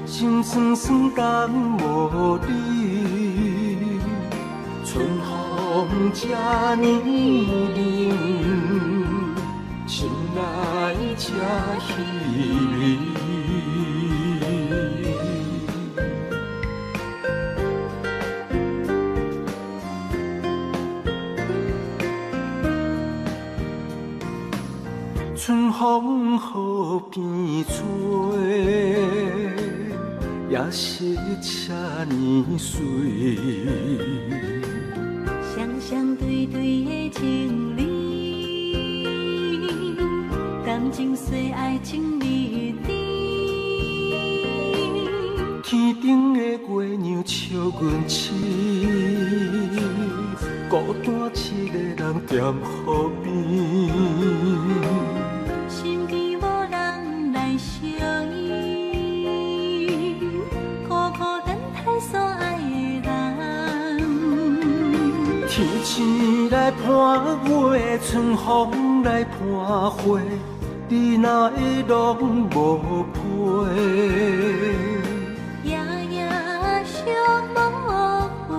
心酸酸等無你。春風這呢冷，心內這稀微。春風河邊吹，也是這呢媠。雙雙對對的情侶，感情歲愛情蜜甜。天頂的月娘笑阮痴，孤單一个人踮河邊。心機無人來相依，苦苦等待所愛的人。天星來伴月，春風來伴花，你哪會攏無陪？夜夜相無回，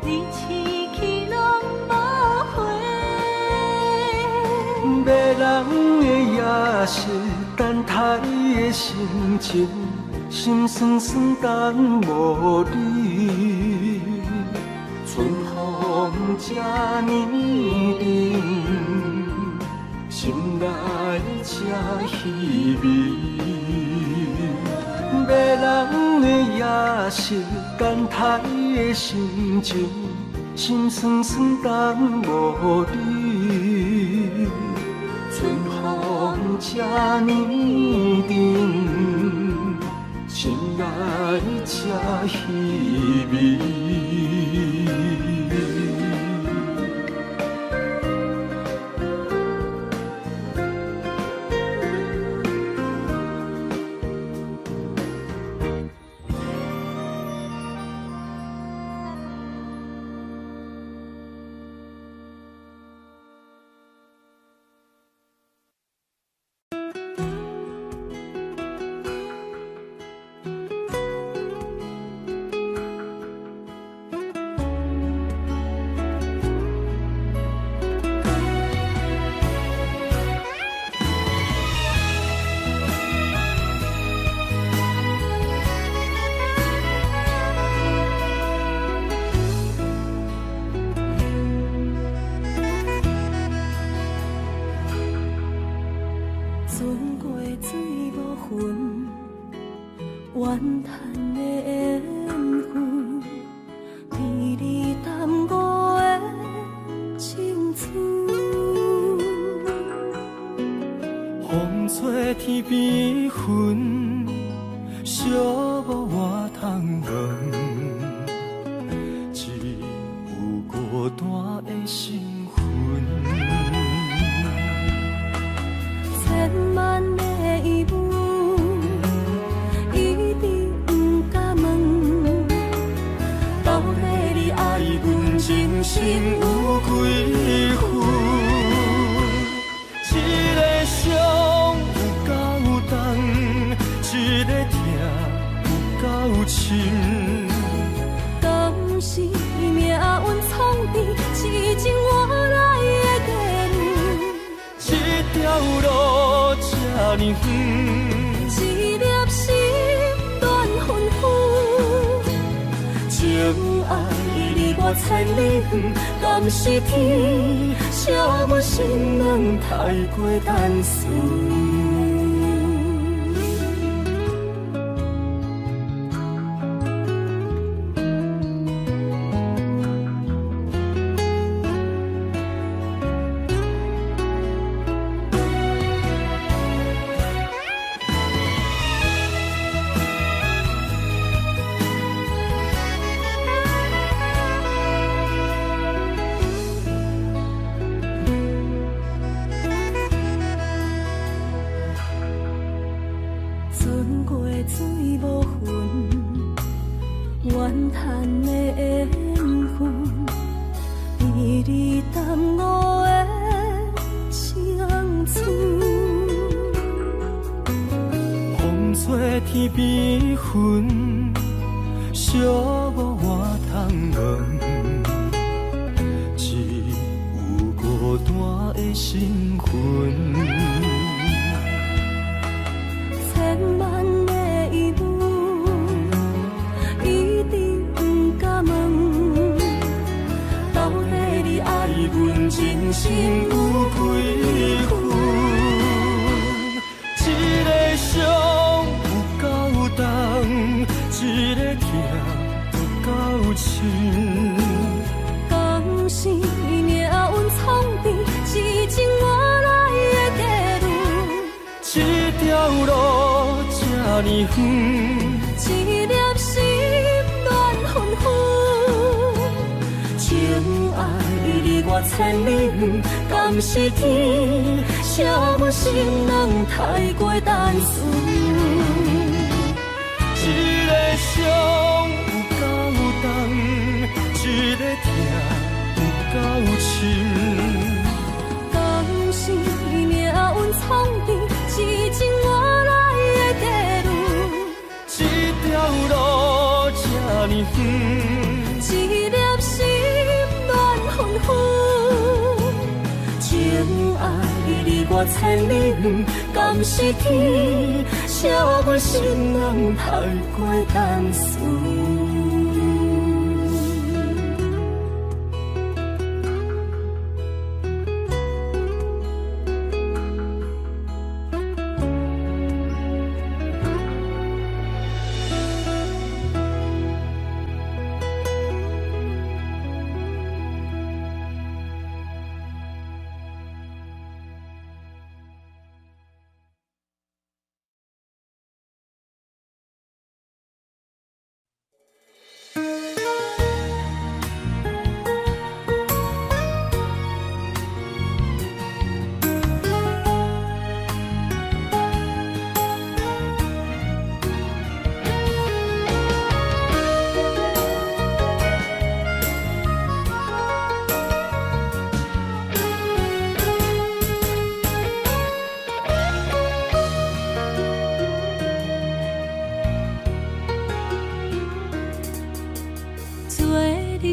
你一去攏無回。迷人的夜色，等待的心情，心酸酸等無你。春風這呢冷，心內這稀微。迷人的夜色，等待的心情，心酸酸等無你。春風這呢冷，心內這稀微。心有几分？这个伤有够重，这个疼有够深。敢是命运创治痴情换来的结论？这条路这呢远，一粒心乱纷纷。情爱离我千里远，敢是天惜阮心软太过单纯？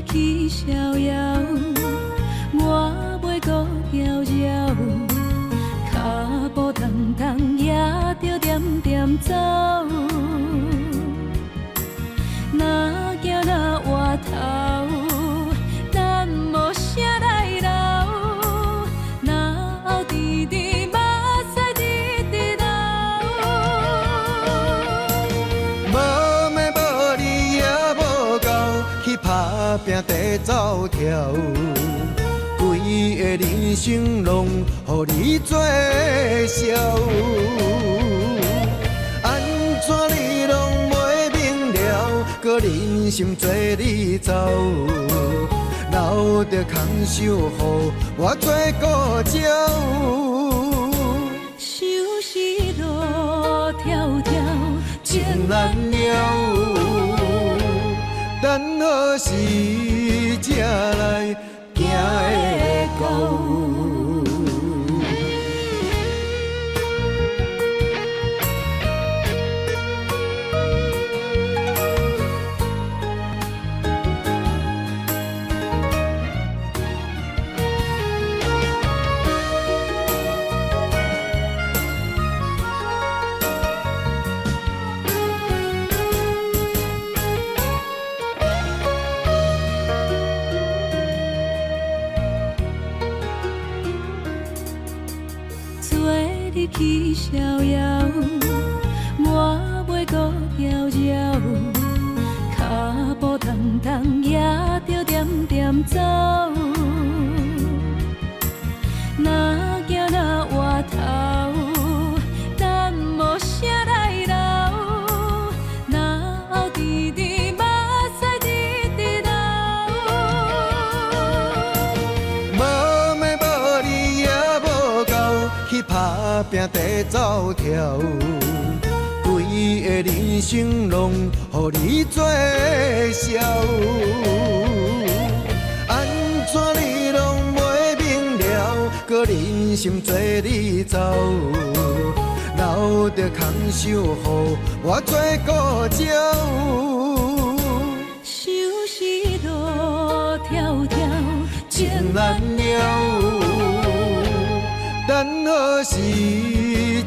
去逍遥，我袂阁飘摇，脚步重重也著点点走。若行若回头，咱无啥来留。若后甜甜，目屎直直流。无暝无你也无够，去打拼地走跳。规个人生拢予你做笑。按怎你拢袂明了，阁忍心做你走，留著空手予我做孤鸟。相思路迢迢，情难了。等等何時才來行會到？去逍遙，我袂閣飘搖，跤步重重也著點點走。若行若回頭，咱無啥來留。若後甜甜目屎直直流。無暝無你也無夠，去打拼地走跳，規个人生攏予你做痟。按怎你攏袂明了，閣忍心做你走，留著空手予我做孤鸟。相思路迢迢，情难了。等何時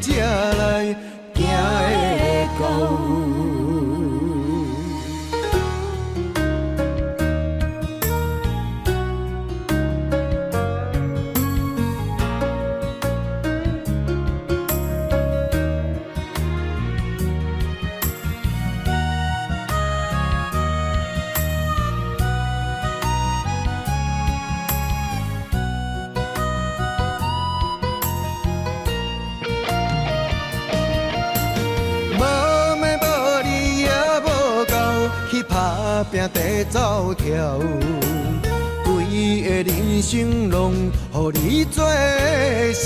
才來行會到？打拼地走跳，规个人生攏予你做痟。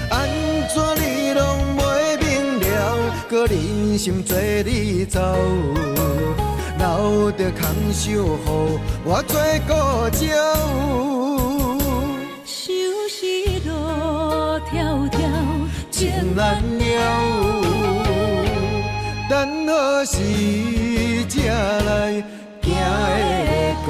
按怎你攏袂明了，閣忍心做你走，留著空手予我做孤鸟。相思路迢迢，情难了。等何時才來行會到？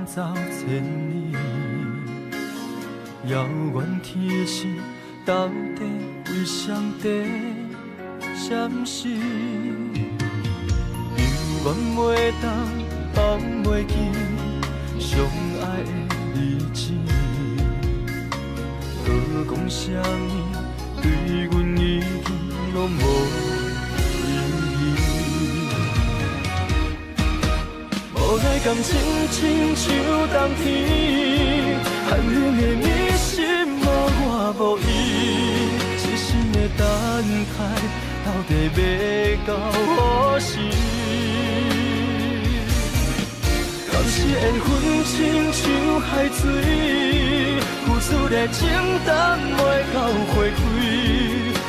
走千里，遥远天时，到底为谁在闪烁？永远袂当放袂记，相爱的日子，阁讲啥物，对阮已经拢无意义。无爱感情亲像冬天，寒冷的你心无我无伊，一生的等待，到底欲到何时？敢是缘分亲像海水，付出的情等袂到花开，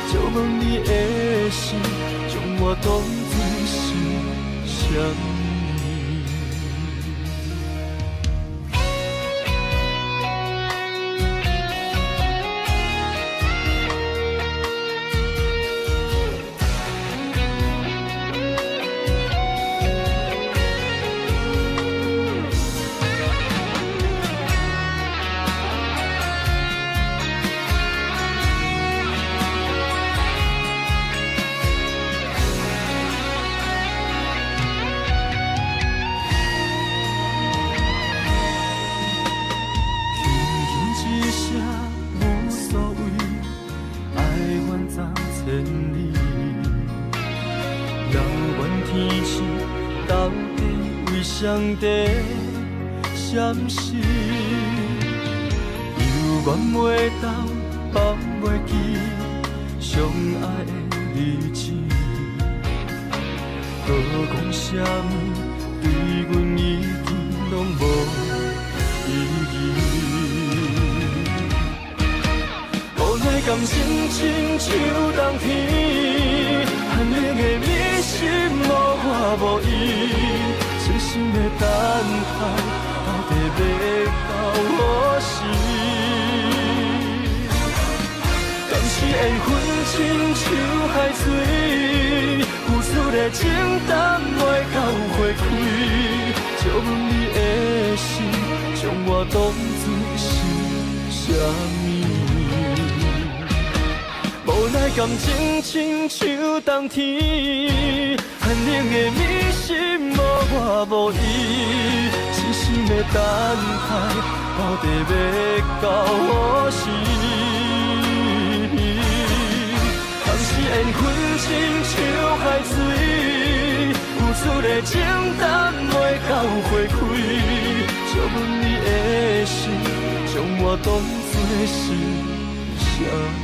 借问你的心，将我当作是啥物？双在闪失，犹原袂当放袂记相爱的日子。阁讲啥物，对阮已经拢无意义。无奈感情亲像冬天，寒冷的暝时无我无伊，痴心的等待，到底欲到何时？敢是缘分亲像海水，付出的情等袂到花开，借问你的心，将我当作是啥物？无奈感情亲像冬天，寒冷的暝时无我无伊，痴心的等待，到底欲到何时？敢是缘分亲像海水，付出的情等袂到花开，借问你的心，将我当作是啥物？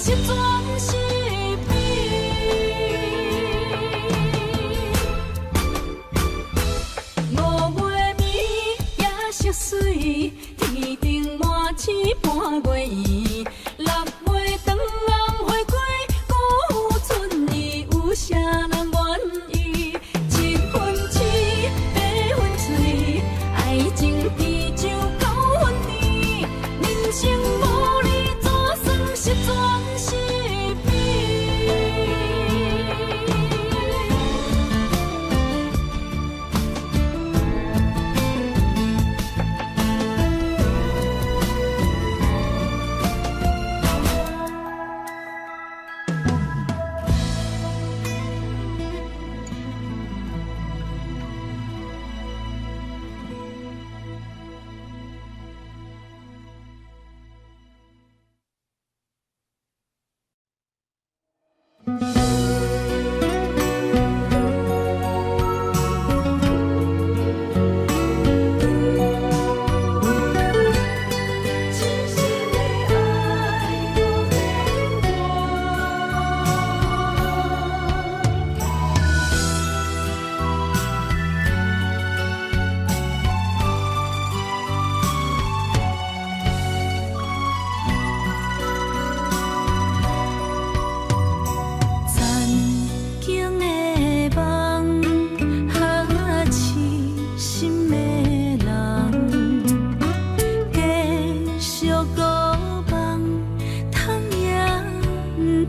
怎算是悲？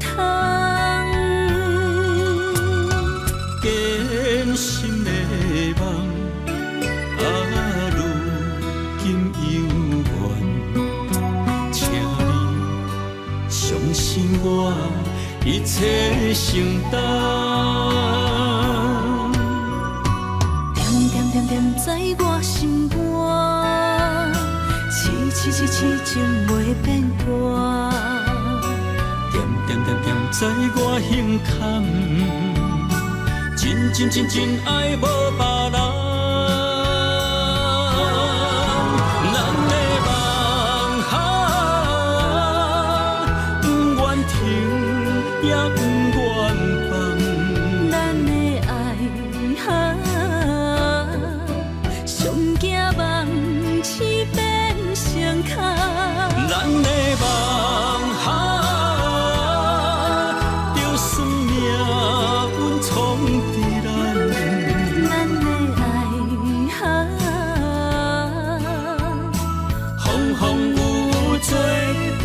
通。坚心的梦，啊，如今犹原，请你相信我，一切承担。恬恬恬恬在我心肝，痴痴痴痴情袂变卦。恬恬恬恬在我胸坎，真真真真爱无别人。咱的梦啊，不愿停，也不愿放。咱的爱啊，上惊梦醒变成空。咱的梦啊，就算命运创治咱。咱的爱啊，风风雨雨做阵行。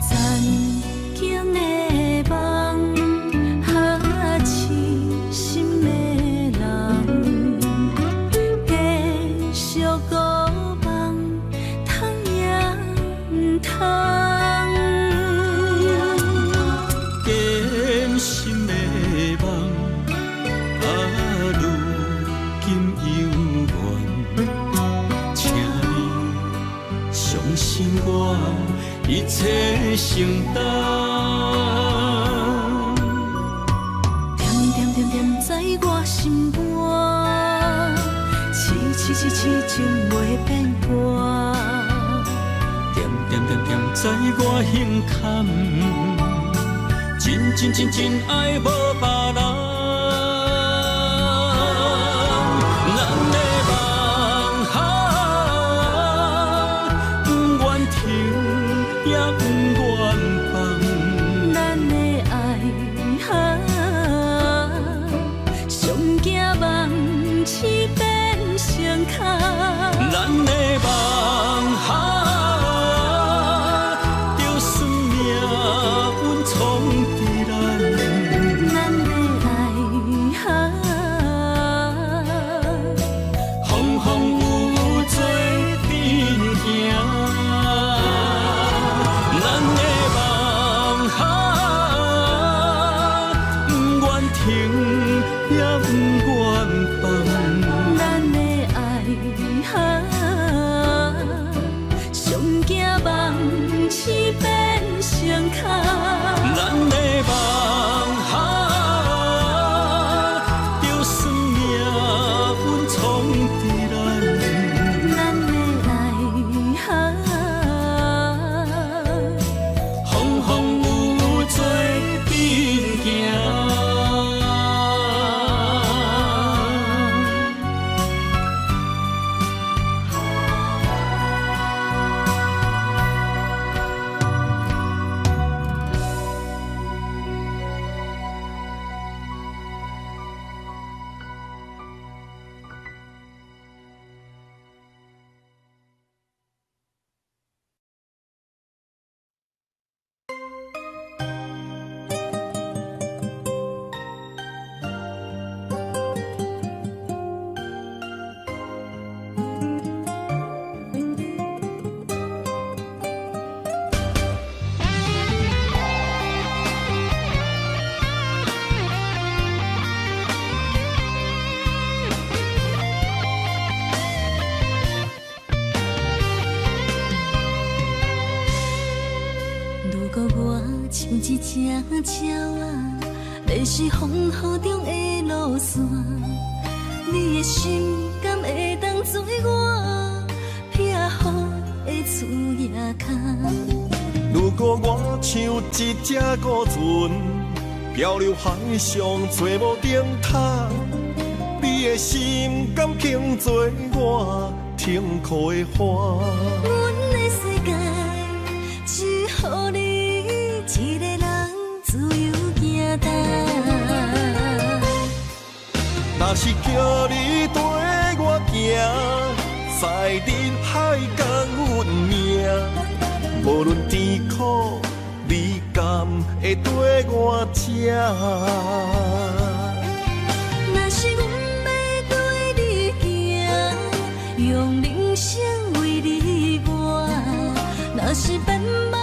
曾经的梦，哈痴心的人，继续孤梦，通也毋通。坚心的梦，啊，如今犹原，请你相信我，一切承担。恬恬恬恬在我心肝，痴痴痴痴情袂变卦。恬恬恬恬在我胸坎，真真真真爱无别人。咱的梦啊，不愿停，也不愿放。咱的爱啊，上惊梦醒变成空。咱的梦啊，就算命运创治咱。咱的爱啊，风风雨雨做阵行。咱的梦啊，不愿停，也不愿放。咱的爱啊，上惊梦醒变成空。咱的梦啊，就算命运创治咱。咱的爱啊，风风雨雨做阵行。如果我像一只鸟仔，迷失风雨中的路线，你的心敢会当做我避雨的厝仔跤？如果我像一只孤船，漂流海上找无灯塔，你的心敢肯做我停靠的岸？阮的世界只予你一敢會綴我這？若是阮欲綴你行，用人生為你活；若是變歹，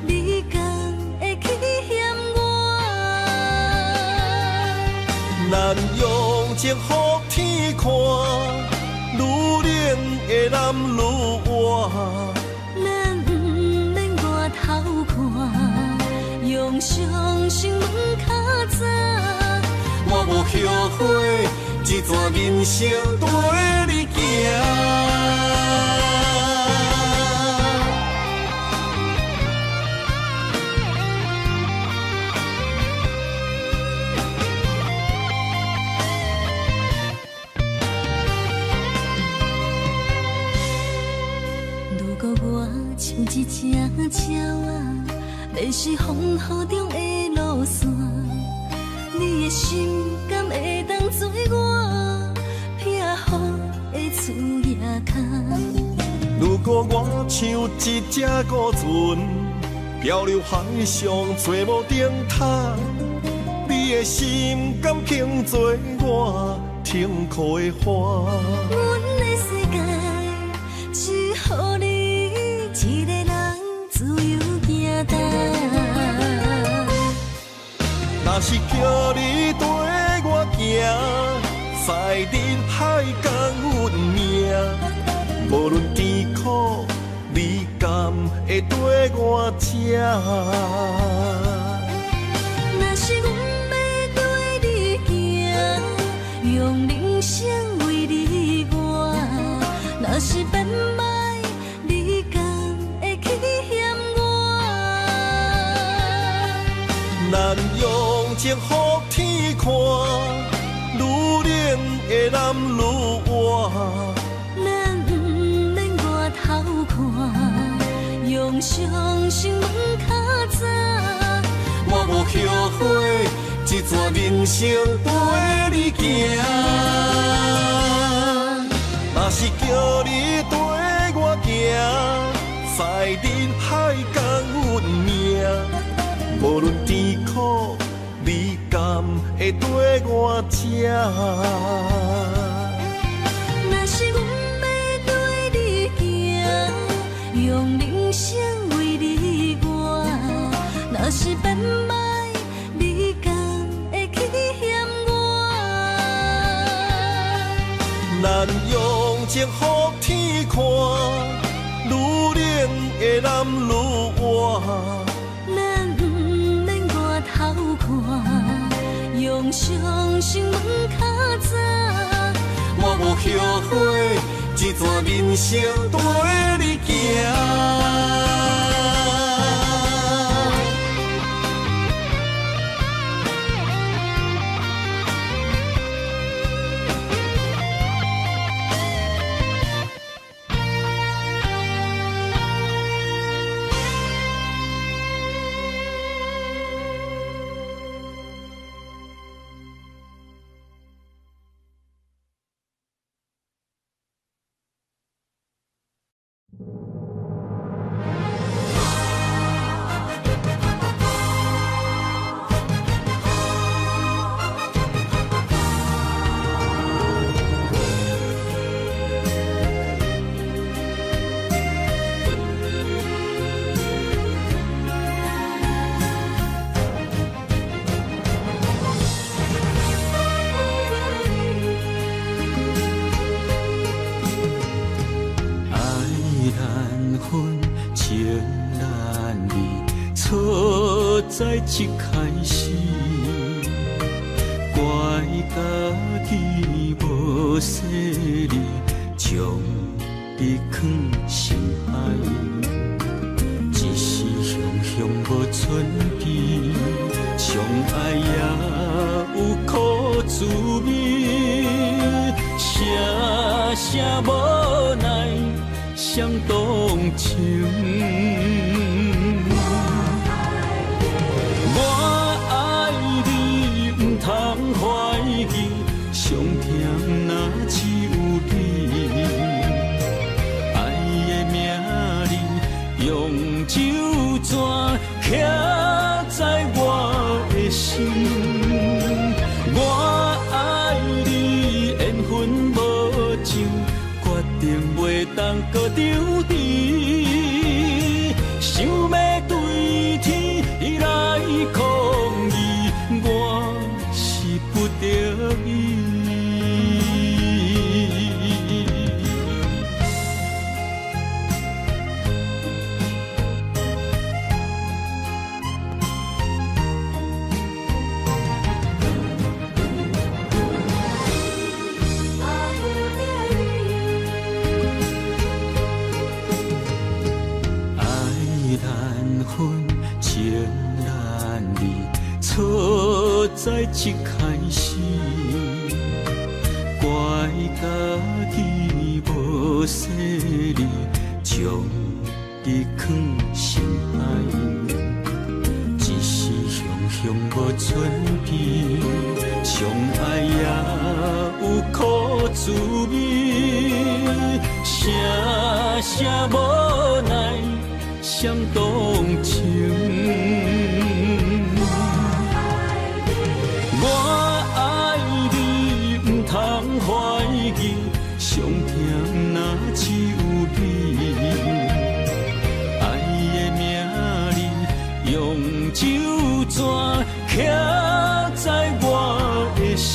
你敢會去嫌我？咱用情予天看，愈冷的男愈活。咱毋免外头看，用相信问较早。我無後悔，這段人生綴你行。如果我像一隻鳥仔，迷失風雨中的路線，你的心敢會當做我避雨的厝仔跤？如果我像一隻孤船，漂流海上找無燈塔，你的心敢肯做我停靠的岸？阮的世界只予你一个人自由行動。若是叫你綴我行，驶入海角阮命，無論甜苦，你敢會綴我這？若是阮欲綴你行，用人生為你活；若是變歹，你敢會去嫌我？咱用情予天看，愈冷的男愈活。咱毋免外頭看，用相信問較早。我無後悔，這段人生綴你行。若是叫你綴我行，驶入海角阮命，無論甜苦，你敢會綴我這？若是阮欲綴你行，用人生為你活；若是變歹，你敢會去嫌我？咱用情予天看，愈冷的男愈活。咱毋免外頭看，用相信問較早。我無後悔，這段人生綴你行。在一开始，怪家己无细腻，将你藏心海，一时雄雄无存记，相爱也有苦滋味，声声无奈相动情。我爱你，毋通怀疑，伤痛若只有你。爱的名字用酒泉徛。心。我愛你，緣分無情，決定袂當閣抽離。想欲對天來抗議，我是不得已。愛難分，情難離，錯在一開始，怪家己無細膩，將你藏心內，只是雄雄無準備，相愛也有苦滋味，聲聲無奈誰動情。我愛你，毋通懷疑，傷痛若只有你。愛的名字用酒泉刻在我的心。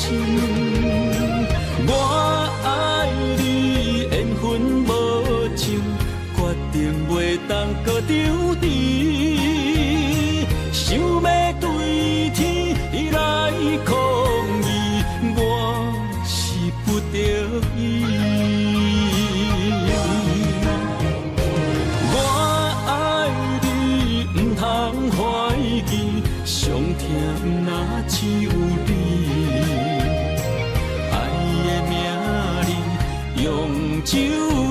我愛你，緣分無情，決定袂當閣抽離。想欲對天來抗議，我是不得已。我愛你，毋通懷疑，傷痛若只有你。愛的名字用酒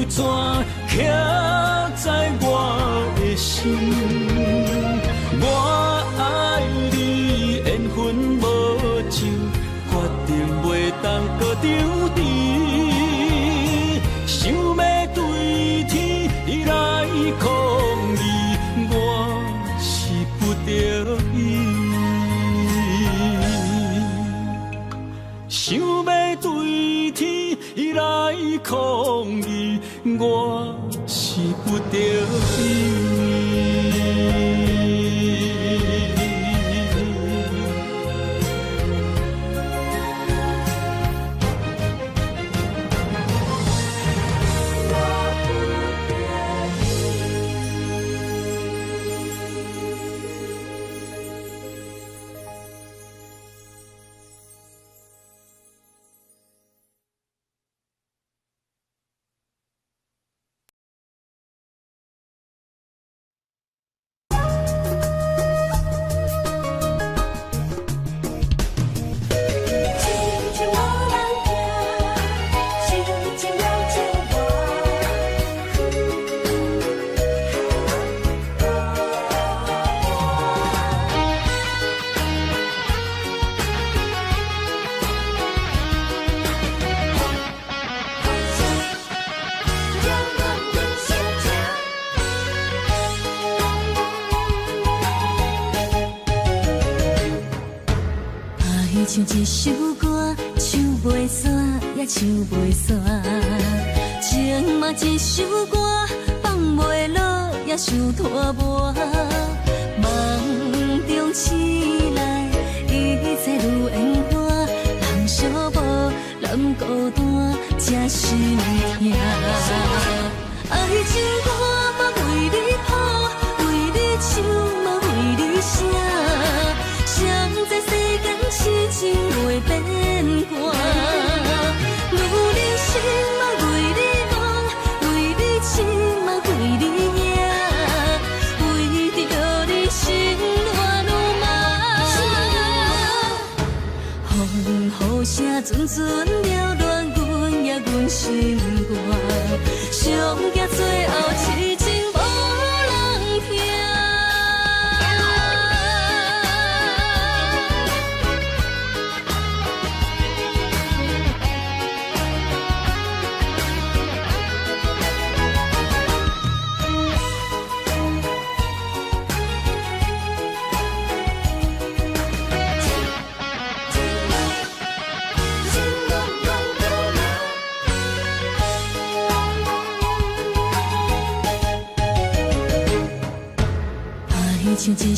泉刻在我的心。我愛你，緣分無情，決定袂當閣抽離。想欲對天來抗議，我是不得已。想欲對天來抗議，我是不得已。親像無人聽，深情了情我。讓阮人心情。愛像一首歌，唱袂煞，也唱袂煞。情嘛一首歌，放袂落，也想拖磨。梦中醒來，一切如煙花，人寂寞，人孤單，這心痛。愛情歌嘛為你譜，為你唱嘛為你寫。誰知世間痴情袂變卦，女人心嘛為你夢，為你痴嘛為你贏，為著你心亂如麻。風雨聲陣陣擾亂阮也阮心肝，上驚最後痴情無人聽。親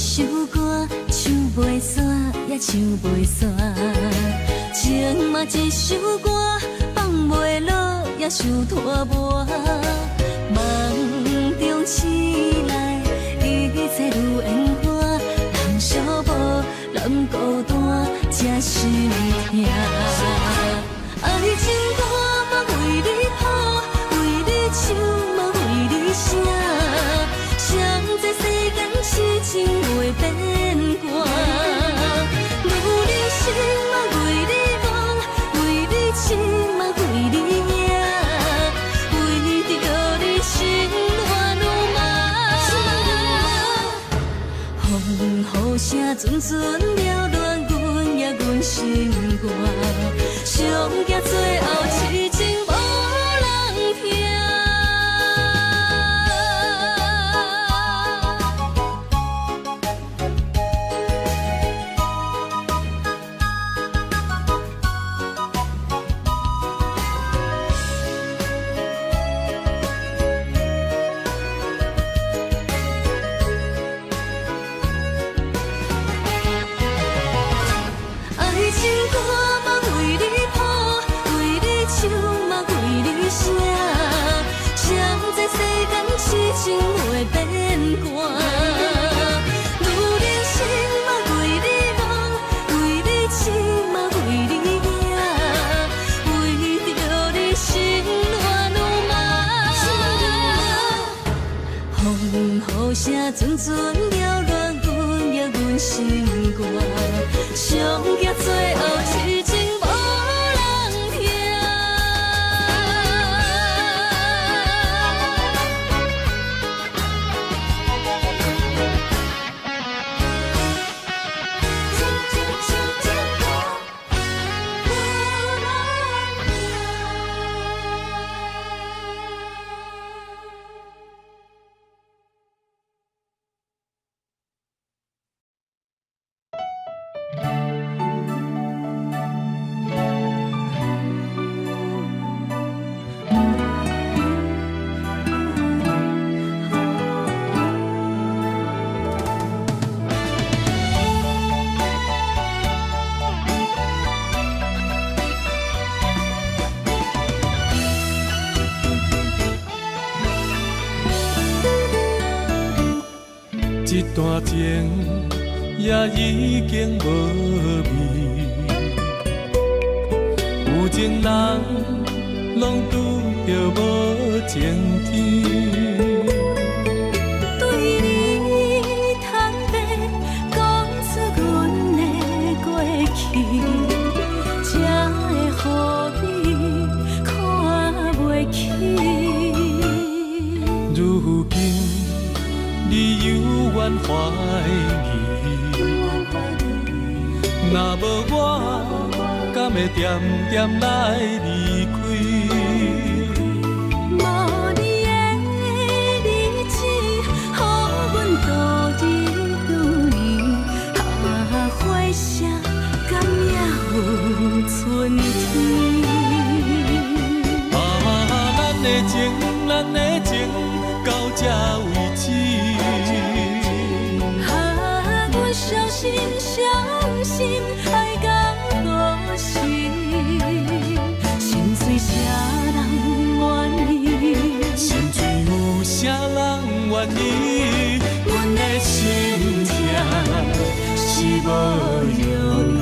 首歌，唱袂煞，也唱袂煞。情嘛一首歌，放袂落，也想拖磨。梦中醒来，一切如烟花，人寂寞，人孤单，这心痛。爱情歌嘛为你谱，为你唱嘛为你写。谁知世间痴情会变卦？女人心嘛为你梦，为你痴嘛为你赢，为著你心乱如麻。风雨声阵阵扰乱阮也阮心肝，上惊最后痴情无人听。爱情歌嘛为你谱，为你唱嘛为你写。谁知世间痴情会变卦？女人心嘛为你梦，为你痴嘛为你赢，为著你心乱如麻。风雨声阵阵扰乱阮也阮心肝，上惊最后痴情无人听。这段情也已经无味，有情人拢拄著无情天。对你坦白，讲出阮的过去，才会予你看袂起。如今你犹原怀疑，若无我，敢会恬恬来离开？无你的日子，予阮度日如年。啊，花谢敢也有春天？啊，咱的情，咱的情，到这为止。啊，阮伤心伤心，爱到何时？心碎啥人愿意？心碎有啥人愿意？阮的心痛是无药医。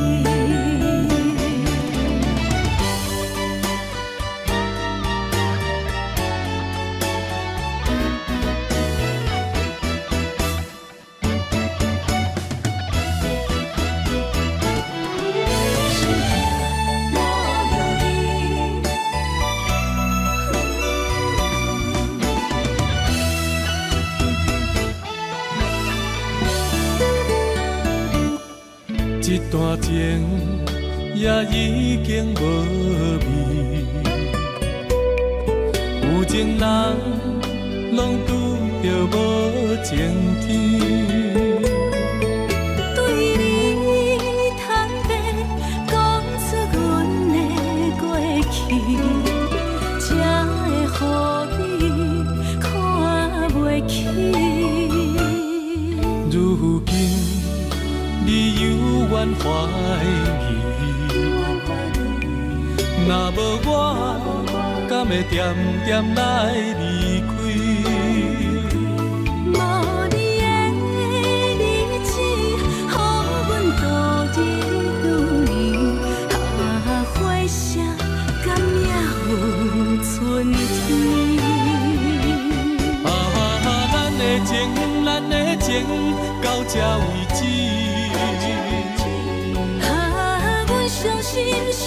这段情也已经无味，有情人拢拄著无情天。对你坦白，讲出阮的过去，才会予你看袂起。如今犹原怀疑。若无我，敢会恬恬来离开？无你的日子，予阮度日如年。啊，花谢敢也有春天？啊，咱的情，咱的情，到这为止。啊，阮伤心，伤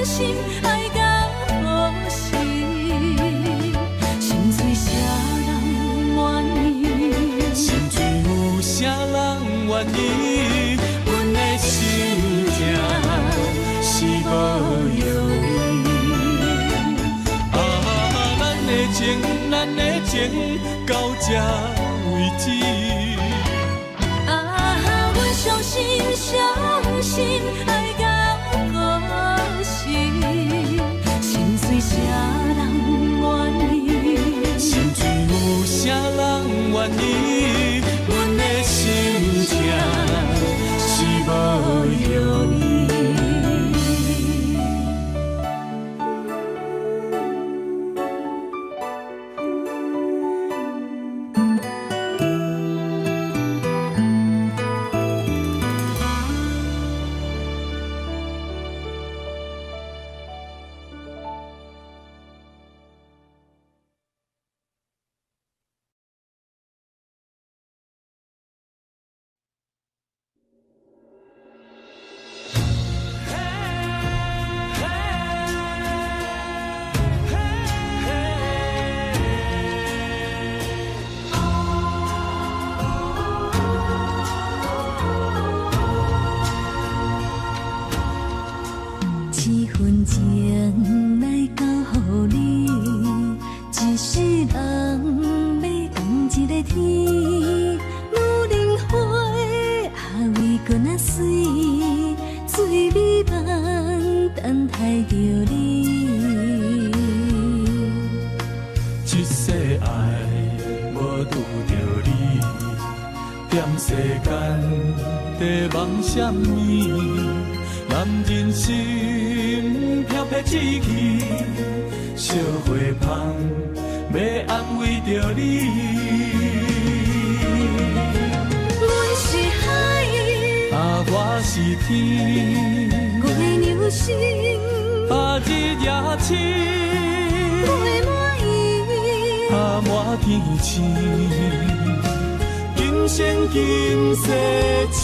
心，爱到何时？心碎啥人愿意？心碎有啥人愿意？阮的心痛是无药医。啊，咱的情，咱的情，到这为止。啊，阮伤心，伤心，爱到何时？心碎啥人愿意？心碎有啥人愿意？阮的心痛是无药医。这份情来交予你，一世人欲仝一个天。女人花也为阁若水，最美梦等待著你。这世爱无拄著你，踮世间在梦啥物？男人心飘飘志气，惜花芳欲安慰著你。阮是海，啊，我是天，月娘心，啊，日夜星，月满意，啊，满天星，今生今世情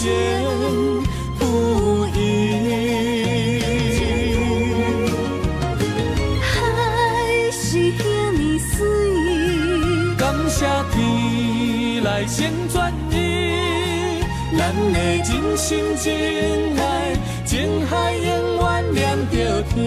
不移。海是遐呢水，感谢天来成全伊，咱的真心真爱，情海永远连著天。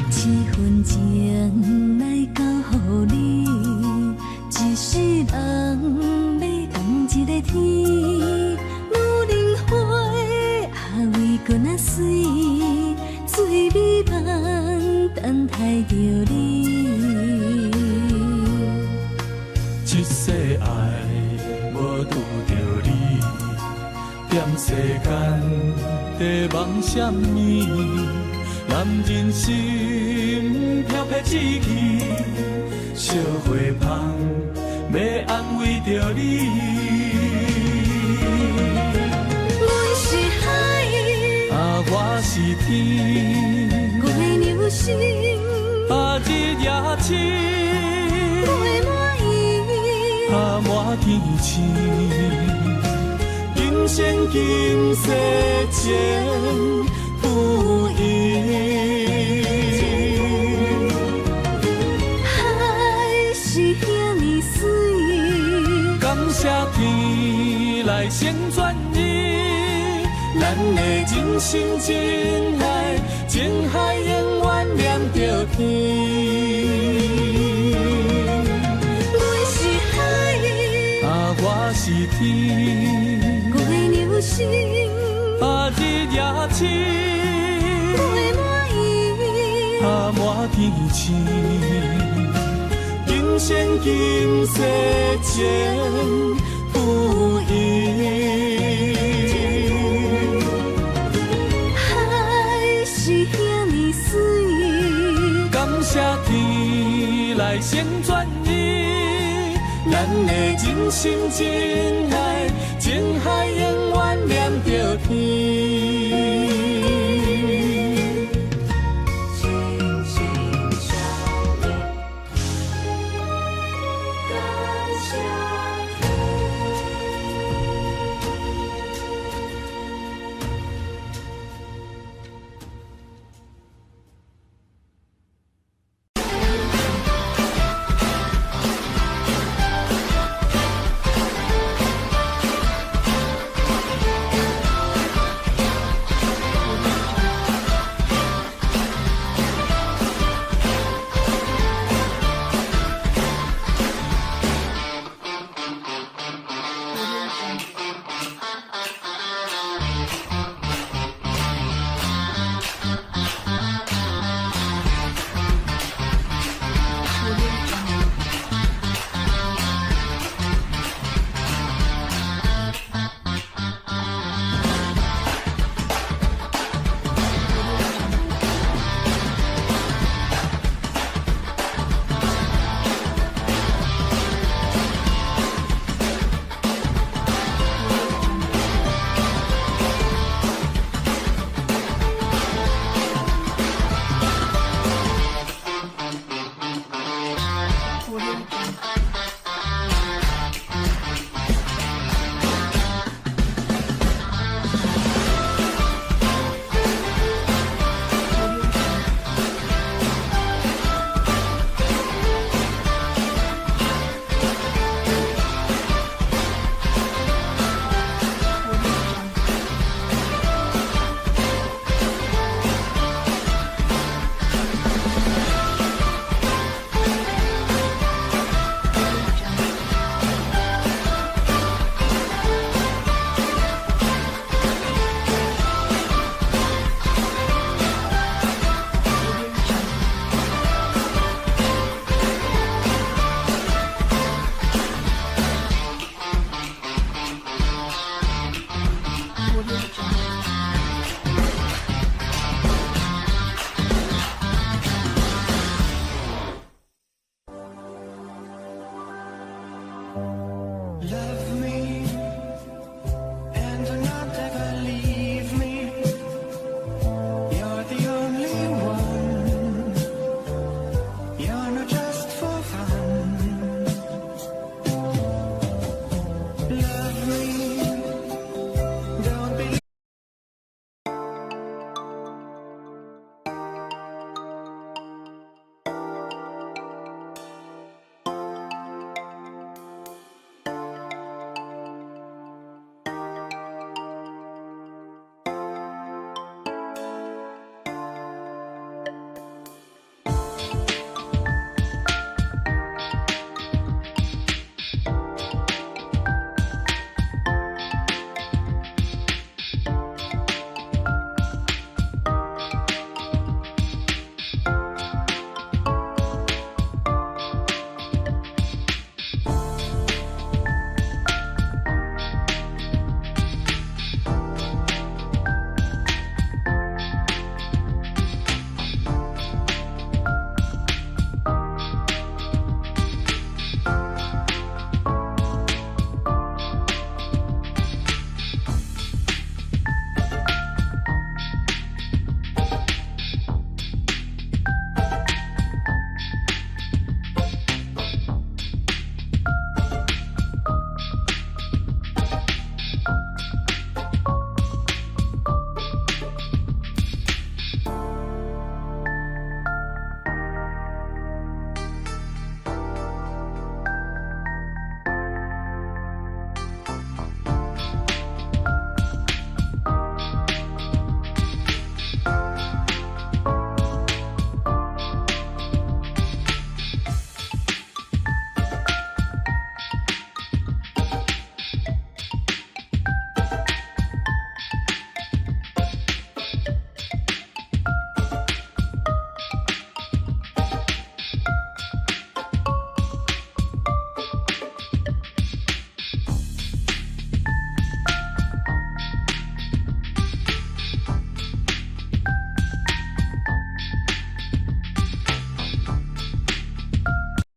这份情来交予你，一世人欲仝一个天。女人花也为阁若水，最美梦等待著你。这世爱无拄著你，踮世间在梦啥物？男人心飘飘志气，惜花芳欲安慰著你。阮是海，啊，我是天，月娘心，啊，日夜星，月满意，啊，满天星，今生今世情不移。海是遐呢媠。感謝天來成全你，咱的真心真愛，情海永遠連著天。阮是海，啊，我是天，月娘星，啊，日夜星，月滿圓，啊，滿天星，今生今世情不移。海是遐呢媠，感謝天來成全你，咱的真心真愛，情海永遠連著天。心心相印，感謝天。